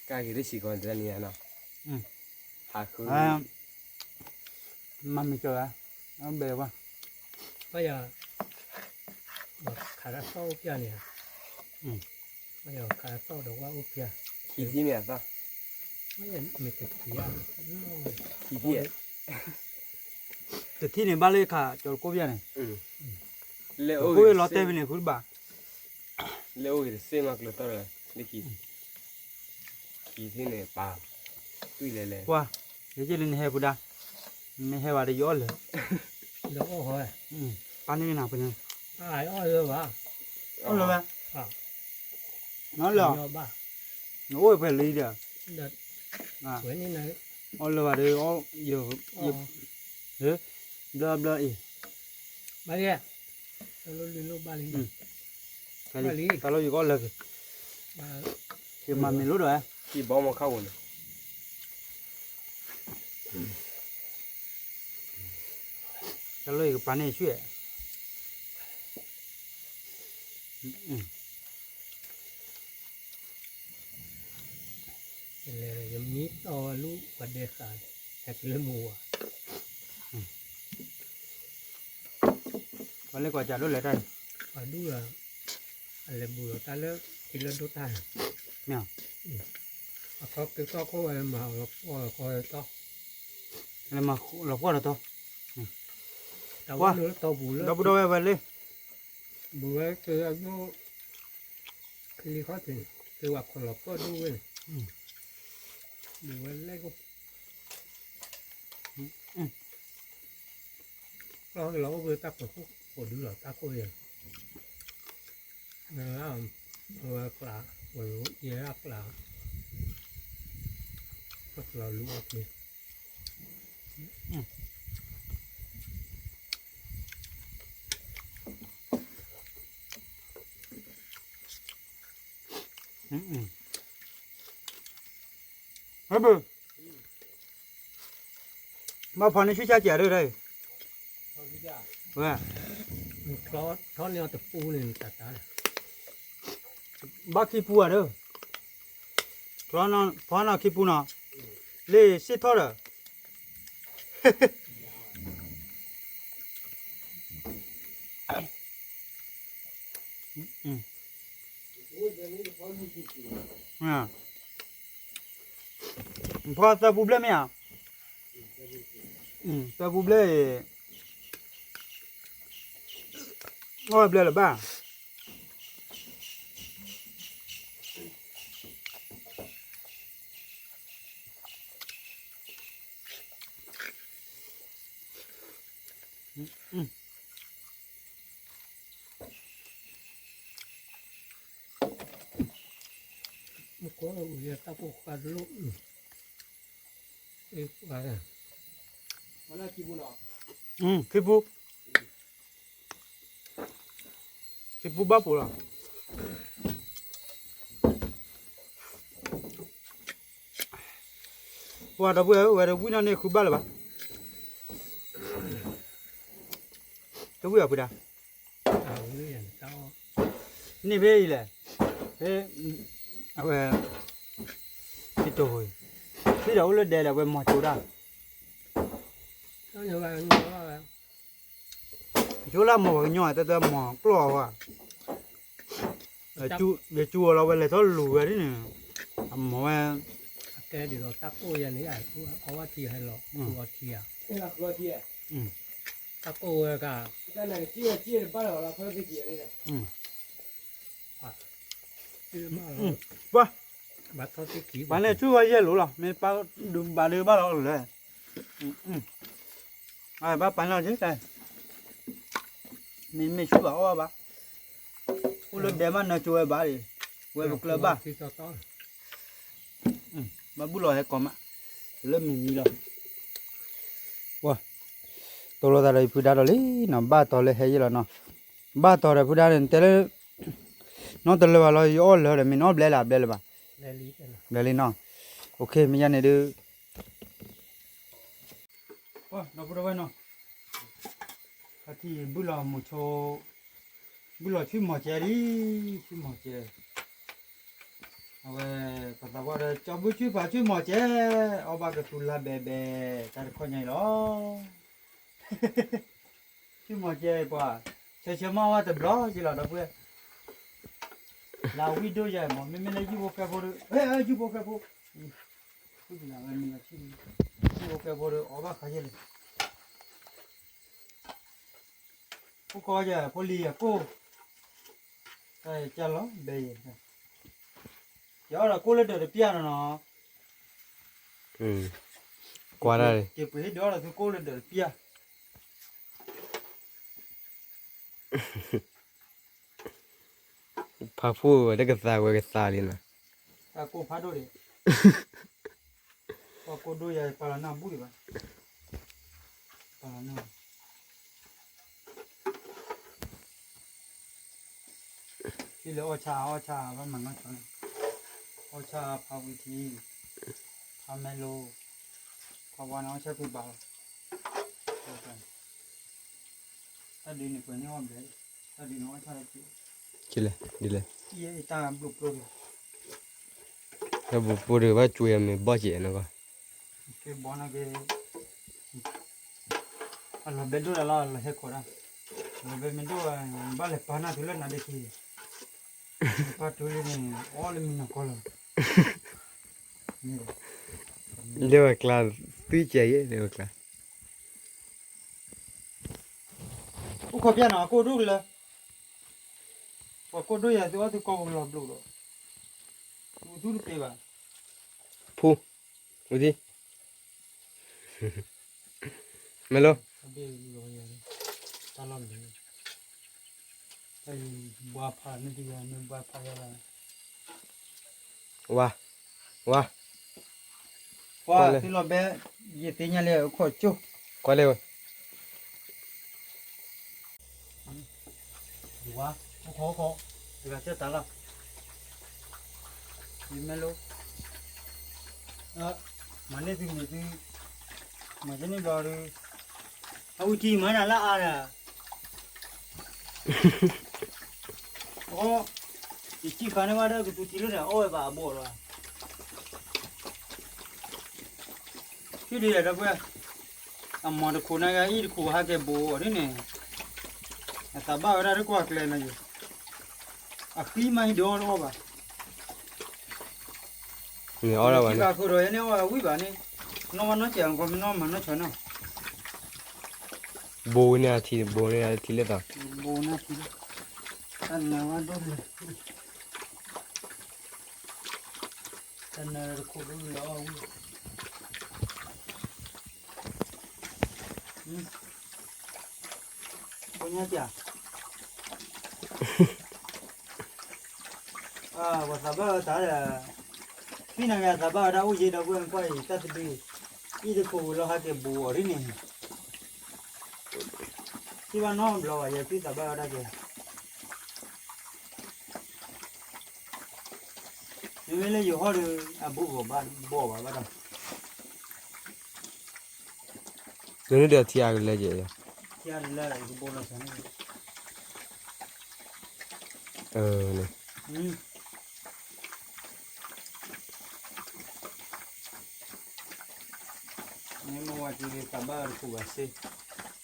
က့ၤတစံးကီးတနံၤနီၤ, ဟးဃု, မၤမ့ၢ်ကၠီၤဝဲ, ဘဲဝဲ, ဘၣ်ယၤ, ခးတၢ်သီၣ်အိၣ်ဖျါန့ၣ်, ဘၣ်ယၤခးတၢ်သီၣ်ဒီးဝဲအိၣ်ဖျါ, ခံထံၣ်န့ၣ်အသီၣ်, မ့ၢ်တထံၣ်, ခံထံၣ်, တထံၣ်န့ၣ်ဘၣ်လၢခးကၠီၤတကိးဖျါန့ၣ်, လၢအိၣ်ဂ့ၤလီၤတဲာ်ဖဲန့ၣ် ဃုတဘၣ် လၢအိၣ်ဂ့ၤတစ့ၢ်မးကျၢၤသီၣ်လၢ, လၢခံ, ခံထံၣ်န့ၣ်ပာ်, တွံၢ်လဲၤလဲၤ, ကွၢ်, ယက့လၢနဟဲဖုဒါ, မ့ၢ်ဟဲဝဲဒီးယအီၣ်လၢာ်, ပာ်န့ၢ်က့ၤနၤဖဲန့ၣ်, အီၣ်လၢာ်ဝဲ, နအီၣ်လၢာ်, နအိၣ်ဖဲလံဒီး, အီၣ်လၢာ်ဘၣ်ဒီး, ဘျၢဘျၢအံၤ, ဘၣ်လံ, တၢ်လိၣ်ယကအီၣ်လၢာ်က့ၤ, ယမၤမ့ၢ်လိၣ်ဒီး, ဘီမခါဝဲန့ၣ်, တၢ်လိၣ်ယကပာ်န့ၢ်ဆွံ, ယမံတီဝဲလူၤပှၤဒဲးဃာ်, ဟဲတုၤလၢမုၢ်ဝါ, ပှၤလၢကွၢ်ကးဒိၣ်လဲၤတၢ်, ပှၤဒူၣ်, အလဲၤဘူးဒီးတၢ်လၢထံလၢဒိၣ်တၢ်န့ၣ်, အခီက့ၤသီၣ်ခိၣ်ဝဲမၤလီၤပှီၢ်လီၤကီတီ, လီၤပှီၢ်လီၤတီ, တၢ်ဝဲလၢတီပူၤလၢ, ဒီပုၢ်ဒီဝဲၢ်ဝဲလၢ ဘူးဝဲက့ၤအဒိၣ်, လံခီၣ်ထံးန့ၣ် က့ၤဝဲခိၣ်လီၤပှီၢ်ဒိၣ်ဝဲန့ၣ်, ဘူးဝဲလဲၣ်ကိၣ်, လီၤအိၣ်ဝဲတၢ်ခိၣ်ဒုလီၤတၢ်ခိၣ်ယဲၢ်, ဝဲကျး, ဝဲယဲၢ်ကျး, ပကလီၤလူၤအီၤက့ၤ ဟဲဘၣ်, ဘၣ်ဖီန့ၢ်ဆူၣ်ဆါစဲးဒၣ်အံၤ, ဝဲ, ထီန့ၢ်အီၤတပူန့ၣ်တၢ်တၢ်, ဘၣ်ခံပူဧါဒီး, ဖီနီၢ်ခံပူနီၤ, လၢစ့ၢ်ထီၣ်ဒီး ဖီသၢပူဘျဲၣ်မ့ၢ်ဧါ, သၢပူဘျဲၣ်, အီၣ်ဘျဲၣ်လၢၤဘၣ် မ့ၢ်ကွၢ်ဝဲတၢ်ဖိဃၢ်တလိၣ်, ခံပူ, ခံပူဘၣ်ပူၤလီၤ. ပှၤဒီပုၢ်ဝဲၢ် ဝဲတဝံၣ်နီၢ်န့ၣ်ဃုဘၣ်လၢၤဘၣ်, တဝံၣ်အီၤဖုဒါ, န့ၣ်ဖဲအံၤလဲၣ်, ဖဲ, အဝဲ, ဖဲတိၢ်, ဖဲဒီးအိၣ်လၢဒဲးဒီး အဝဲမီၤကၠိဒၣ် ကၠိလၢမီၤပှၤကညီ တၢ်တမီၤပျီၢ်အီၤ, ယကၠူအီၤလီၤ ဝဲလဲၤထီၣ်လူၤဝဲဒ်န့ၣ်, အမီၤဝဲ, အကဲဒ်သိးတၢ်ကိၢ်ယၤန့ၣ် အဝဲထံဟဲလီၤ, ဃုအီၤထံဧါ, ဃုအီၤထံ, တၢ်ကိၢ်ဝဲက ပှၤ ပှၤန့ၣ်ဆူၣ်ဝဲယဲၢ်လိၤလီၤ မ့ၢ်ပာ်ဒုးဘၣ်ဒုးဘၣ်လီၤလၢ ဘၣ်ပာ်နီၣ်က့ၤ မ့ၢ်မ့ၢ်ဆူၣ်ဘၣ်အီၣ်ဘၣ် အိၣ်လၢဒဲမးနၢၤကၠိဝဲဘၣ်ဒံး ဝဲပကျၢၤဘၣ် ဘၣ်ဘူၣ်လီၤဟဲကီးမး လၢမံၤမံၤလီၤ တိၢ်လိာ်သးဒီးယဖုဒါဒီးလံနီၤ ဘၣ်တီၤလၢဟဲယဲၢ်လီၤနီၤ ဘၣ်တီၤဒီးဖုဒါန့ၣ် တဲလၢ နီတလၢာ်ဘၣ်လီၤ ယအီၣ်လၢာ်ဒီး မ့ၢ်နီဘျဲလၢ်ဘျဲလၢၤဘၣ် ဘျဲလံနီၤ မ့ၢ်ယါန့ၣ်ဒုး ဒီပုၢ်ဒီဝဲၢ်နီၤ အထံၣ်ဘုၣ်လီၤမိၤဆိ ဘုၣ်လီၤဆူမီၤကဲလံ ဆူမီၤကဲ အဝဲ ပသးပှၢ်ဒီး ကၠီဘုၣ်ဆူဖးဆူမီၤကဲ အီၣ်ဘၣ်ကသူလါဘဲဘဲ တၢ်တခီညါအံၤလီၤ ဆူမီၤကဲပှၤ ဆၢဆၢမးဝဲတဘျီက့လီၤ ဒီပုၢ်ဝဲၢ် လၢဝံၣ်ဒိၣ်ယၤမး မ့မ့ၢ်လၢယုၢ်ဖိဃဲဖိဒီး ယုၢ်ဖိဃဲဖိ ယုၢ်ဖိဃဲဖိဒီး အီၣ်ဘၣ်ခါယဲၢ်လံ ဖိကီယဲၢ် ဖိလံၤယဲၢ်ကိၢ် တၢ်ယဲၢ်ကၢ်လီၤ ဘဲယဲၢ် ယအီၣ်ဒီးကိၢ်လၢဒၢးတပျၢ်နီၤနီၤ ကွၢ်ဒၣ် က့ၤပှ့ၤဟ့ၣ်ဒီးအီၣ်ဒီးသုကိၢ်လၢဒၢးတပျၢ် ဖးဖှိၣ်ဝဲတကသးဝဲကသးလံနီၤ တၢ်ကိၢ်ဖးဒိၣ်ဒံး ပှၤကိၢ်ဒိၣ်ယၤပာ်လီၤနၢ်ဘူၣ်ဒံးဘၣ် ပာ်လီၤနၢ် ဟံၣ်လၢအီၣ်ဆၣ်အီၣ်ဆၣ်ဘၣ်မၤနီၢ်ဆီန့ၣ် အီၣ်ဆၣ်ဖးဝံၤထံ ဖးမဲလိ ဖးဝါန့ၣ်အီၣ်ဆၣ်ဖံးဘၣ်လီၤ တၢ်ဒ်န့ၣ်ပှဲၤန့ၢ်အီၣ်ဘျဲၣ် တၢ်ဒ်န့ၣ်အီၣ်ဆၣ်လၢက့ ကလဲၣ် ဒ်လဲၣ် တၢ်ဘျိးဘျိးဒံး တၢ်ဘျိးဘျိးဒံးဘၣ်ကွံာ်အမ့ၢ်ဘီၣ်ကဲးနီၤကီး ကဲဘီနီၢ်က့ အလီၤဘဲဒိၣ်ဒၣ်လီၤ လီၤဟဲခိးဒၣ် လီၤဘဲမ့ၢ်ဒိၣ်ဘၣ် ဘၣ်လဲၤပာ်နၢ်သုလၢနၤဒ့ခံ ပာ်ထူလံန့ၣ် အီၣ်လၢမံနီၤကီၢ်လီၤ လၢဝဲကျါ သွံၣ်ကဲးယဲၢ် လၢဝဲကျါ အိၣ်ခိးပျၢ်နီၤ အကိၢ်ဒိၣ်ကလၢ ပှၤကိၢ်ဒိၣ်ယၤသုအီၣ်သုကိၢ်လီၤဘျိးဒီး သူသူတပ့ၤဘၣ် ဖူ ဝံၤသံ မဲလိ တၢ်လီၢ်လၢ တၢ်လၢဘှါဖးန့ၣ်တဂၤန့ၣ်ဘှါဖးယၤလီၤ ဝါ ဝါ ကွၢ်လၢ သုလီၤဘဲ ယသ့ၣ်ညါလၢအခီၣ်ကၠိ ကွၢ်လၢ ယဝါ အိၣ်ခိးအိၣ်ခိး တဂၤကၢ်တၢ်လီၤ ယမဲလိ မၤန့ၢ်သုန့ၣ်သု မၤကန့ၢ်ဘျီဒီး အဝံၤထံမၤနၤလၢအါဒီး အီ ယစံၣ်ဃါန့ၢ်ဘၣ်ဒီးကသူထံလၢဒီးအီၣ်ဝဲဘၣ်အဘိလီၤ ဟံၣ်ဒုးယၤဒီပုၢ်ဝဲၢ် အမၤတခိးနာ်က့အံၤတခိးဟးက့ၤဘိအီၤဒ်န့ၣ် အသးဘၣ်ဝဲဒၣ်တကွၢ်ကျဲနာ်က့ၤ အဃံမးဟံၣ်ဒုးအီၣ်တအီၣ်ဘၣ် စံၣ်ဃါခိၣ်ဒီးယဲန့ၣ်အီၣ်ဝံၣ်ဘၣ်န့ၣ် နီၢ်ဘၣ်နီၢ်စဲးကီးမ့ၢ်နီၢ်မၤနီၢ်ဆီနီၤ ဘိန့ၢ်အထံ ဘိန့ၢ်အထံလၢသး ဘိန့ၢ်အထံ တၢ်နၢၤဝဲဒိၣ်လၢ တၢ်နၢၤတခိၣ်ဒိၣ်လၢအီၣ်ဝံၣ် ဘိညါစၢ် ပှၤသးဘၣ်ဝဲတၢ်ဒီး ဖံနၤက့ၤသးဘၣ်ဝဲဒၣ်အိၣ်ယ့ၢ်ဒီး ကွၢ်ကွၢ်အံၤ တၢ်တဒု အံၤတခိၣ်ဝံၤလီၤဟးက့ၤဘိအီၤဒ်န့ၣ် ထံၣ်ဘၣ်နီတဘျီဘၣ် ယဲသုသးဘၣ်ဝဲဒၣ်က့ၤ မ့မ့ၢ်လၢယဟီၣ်ဒီး အဘူးကဘၣ်ဘီၣ်ဘၣ်ဘၣ်ဒီး မ့ၢ်ဒီးထံအကလဲက့ၤ ထံအကလဲကဘိလီၤဆၢန့ၣ် မ့ၢ်မ့ၢ်ဝဲက့ၤသးဘၣ်တခိၣ်ဘၣ်စ့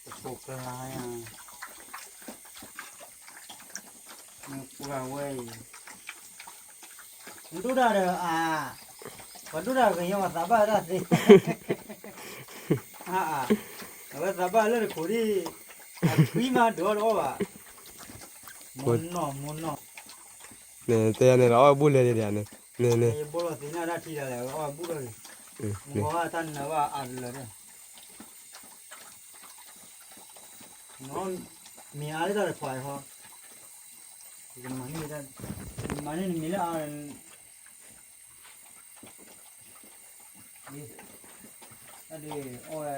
တခိၣ်ကျါယါ မ့ၢ်ပှၤဝဲအံၤ မ့ၢ်ဒိၣ်ဒၣ်ဒီးအါ ပှၤဒိၣ်ဒၣ်ဂ့ၤညါ ပှၤသးဘၣ်ဒၣ်သ့ အါအါ အဝဲသးဘၣ်လၢတခိၣ်ဒ် ထွံၣ်မးဒုးအီၣ်တအီၣ်ဘၣ်, မိၢ်နီၢ်မိၢ်နီၢ်, န့ၣ်တဲယၤန့ၣ်လီၤ အီၣ်ဘူၣ်လဲၤဒံးဒံးန့ၣ်, န့ၣ်န့ၣ်, ယဘိလီၤသ့ၣ်ညါတၢ်ထံဒၣ်လဲာ် အီၣ်ဘူၣ်လီၤ, မ့ၢ်ဃီဘၣ်တၢ်နၢၤဘၣ်အါတလၢာ်ဒီး, မ့ၢ်အါလၢတၢ်တခွါအံၤဟီ, မၤန့ၢ်နမံၤလၢအါ တၢ်ဒုးအီၣ်ဝဲ,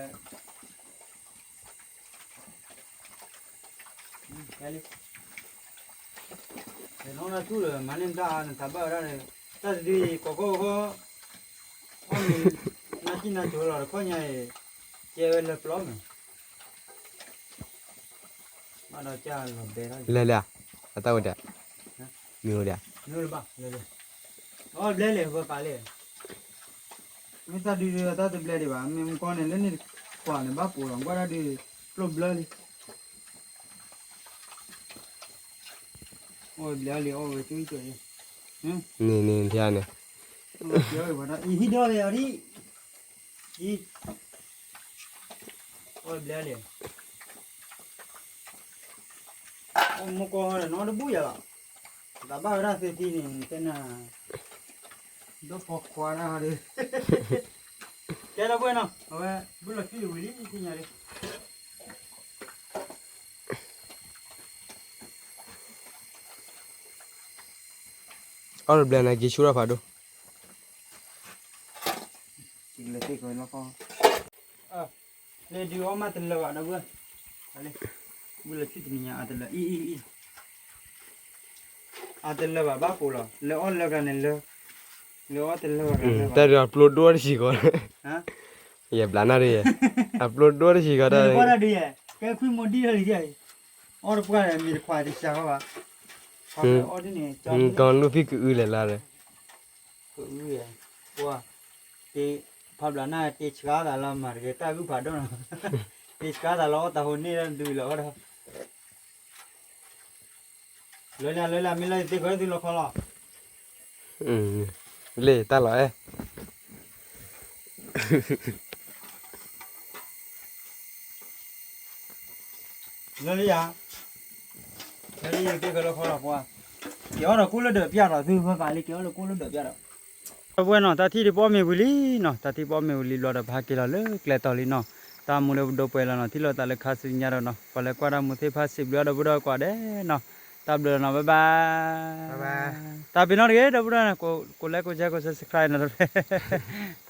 ကဲလံ, တနီၤနၢ်တူၢ်လၢမၤန့ၢ်တၢ်နသးဘၣ်ဝဲဒၣ်န့ၣ်, တၢ်တဒုအံၤ ကီၢ်ကီၢ်ဃီ, အီၣ်မ့ၤ, နၢ်ကံၣ်နၢ်ကၠိလီၤတခီညါအံၤ, ကဲဝဲလၢပျီမ့ၢ် ဘၣ်ဒီးကၢ်လီၤဘဲထီၣ်, လဲၤလဲၤ, အတၢ်ဝဲဒၣ်, မ့ၢ်ဝဲဒၣ်, မ့ၢ်ဝဲဒၣ်, အီၣ်ဘျဲလဲၣ် ပှၤပာ်လဲၣ်, မ့ၢ်တၢ်ဒုးတၢ်တဘျဲဒံးဘၣ် မ့ၢ်မကီန့ၣ် လၢန့ၣ်ကွၢ်န့ၣ် ဘၣ်ပိာ်လီၤ ကွၢ်တၢ်ဒုး, ပျိၢ်ဘျၢလံ, အီၣ်ဘျဲလံ အီၣ်ဝဲကၠိကၠိ, န့ၣ်န့ၣ်ဖျါန့ၣ်, အံၤဟံၣ်ဒီးဝဲအီၤဒ်, အံၤ, အီၣ်ဘျဲလံ, အီၣ်မူကီၢ်ဟီဒီးနီတဘူၣ်ယၤလီၤ, တၢ်ဘၣ်ဝဲဒၣ်သ့ၣ်ထံန့ၣ် တဲနၤ, ဒိၣ်ဖိခွါဒၣ်ဟီဒီး, ကဲလၢပှဲၤနီၤ အဝဲ, ဘူၣ်လီၤထွံၣ်ဝံၤလံသ့ၣ်ညါလံ, အီၣ်တဘျဲနၤက့ၤဆူၣ်ထီၣ်ဖးဒိၣ်, လဲၤဒုးအီၣ်မးတလၢာ်ဘၣ်ဒီပုၢ်ဝဲၢ်, ဘူၣ်လီၤထွံၣ်တနံၤညါအတလၢာ်အံၤအံၤအံၤ, အတလၢာ်ဘၣ်ဘၣ်ကိးလီၤ လၢအီၣ်လၢကျါန့ၣ်လၢ, လၢအီၣ်တလၢာ်ဘၣ်ကျါလၢ, တၢ်ဒုးအပျိဒိၣ်တဆံးကီး, ယဘျးနၢ်ဒုးယဲ, အပျိဒိၣ်တဆံးကီးတၢ်, ကဲခွံမိၢ်ဒံၣ်ထီၣ်လံ, အီၣ်တပှၢ်ဒီးမ့ၢ်တခွါတစှၤဃီဘၣ်, အီၣ်ဒ်န့ၣ်, ကီၤလူၢ်ဖံးကအုလဲၣ်လၢ, ကအု, ပှၤ, ဖးဘျးနၢ်တ့ဆှါသးလီၤမၤတဂ့ၤ တၢ်ဂုၢ်ဖးဒိၣ်နီၤ, တ့ဆှါသးလီၤအီၣ်တၢ်ဟိန့ၢ်ဒုးလီၤအီၣ်ဒီး လၢလၢလၢလၢ မ့ၢ်လၢယသ့ၣ်ဃီသုလီၤခီလီၤ, လ့ၣ်တၢ်လီၤအဲၣ်, လၢလၢယၤ, လၢလၢယသ့ၣ်ဃီလီၤခီလီၤပှၤ, က့ၤအီၣ်ဒီးကိၣ်လၢဒၢးပျၢ်ဒီး သုဖၢကးလံ က့ၤအီၣ်ဒီးကိၣ်လၢဒၢးပျၢ်ဒီး ဒီပုၢ်ဝဲၢ်နီၤ တၢ်ထံၣ်ဒံးပအီၣ်မ့ၤဝံၤလံနီၤ တၢ်ထံၣ်ပအီၣ်မ့ၤဝံၤလံဘျီဒီး ပဟဲက့ၤလီၤလၢကျဲတီၤလံနီၤ တၢ်မူဒီးပဒိပှဲၤလီၤနီၤ ထံၣ်လိာ်သးလၢခါဆူညါဒီးနီၤ ပှၤလၢကွၢ်တၢ်မူသ့ၣ်တဖၣ်စံးဘျုးအါဒီပုၢ်ဒီဝဲၢ်ကိးဂၤဒဲးနီၤ တၢ်ဘျုးလီၤနီၤ bye bye တၢ်ပ့ၤနီၣ်တဂ့ၤ ဒီပုၢ်ဒီဝဲၢ် ကိး like ကိး share ကိး subscribe နီၤတဖျၢၣ်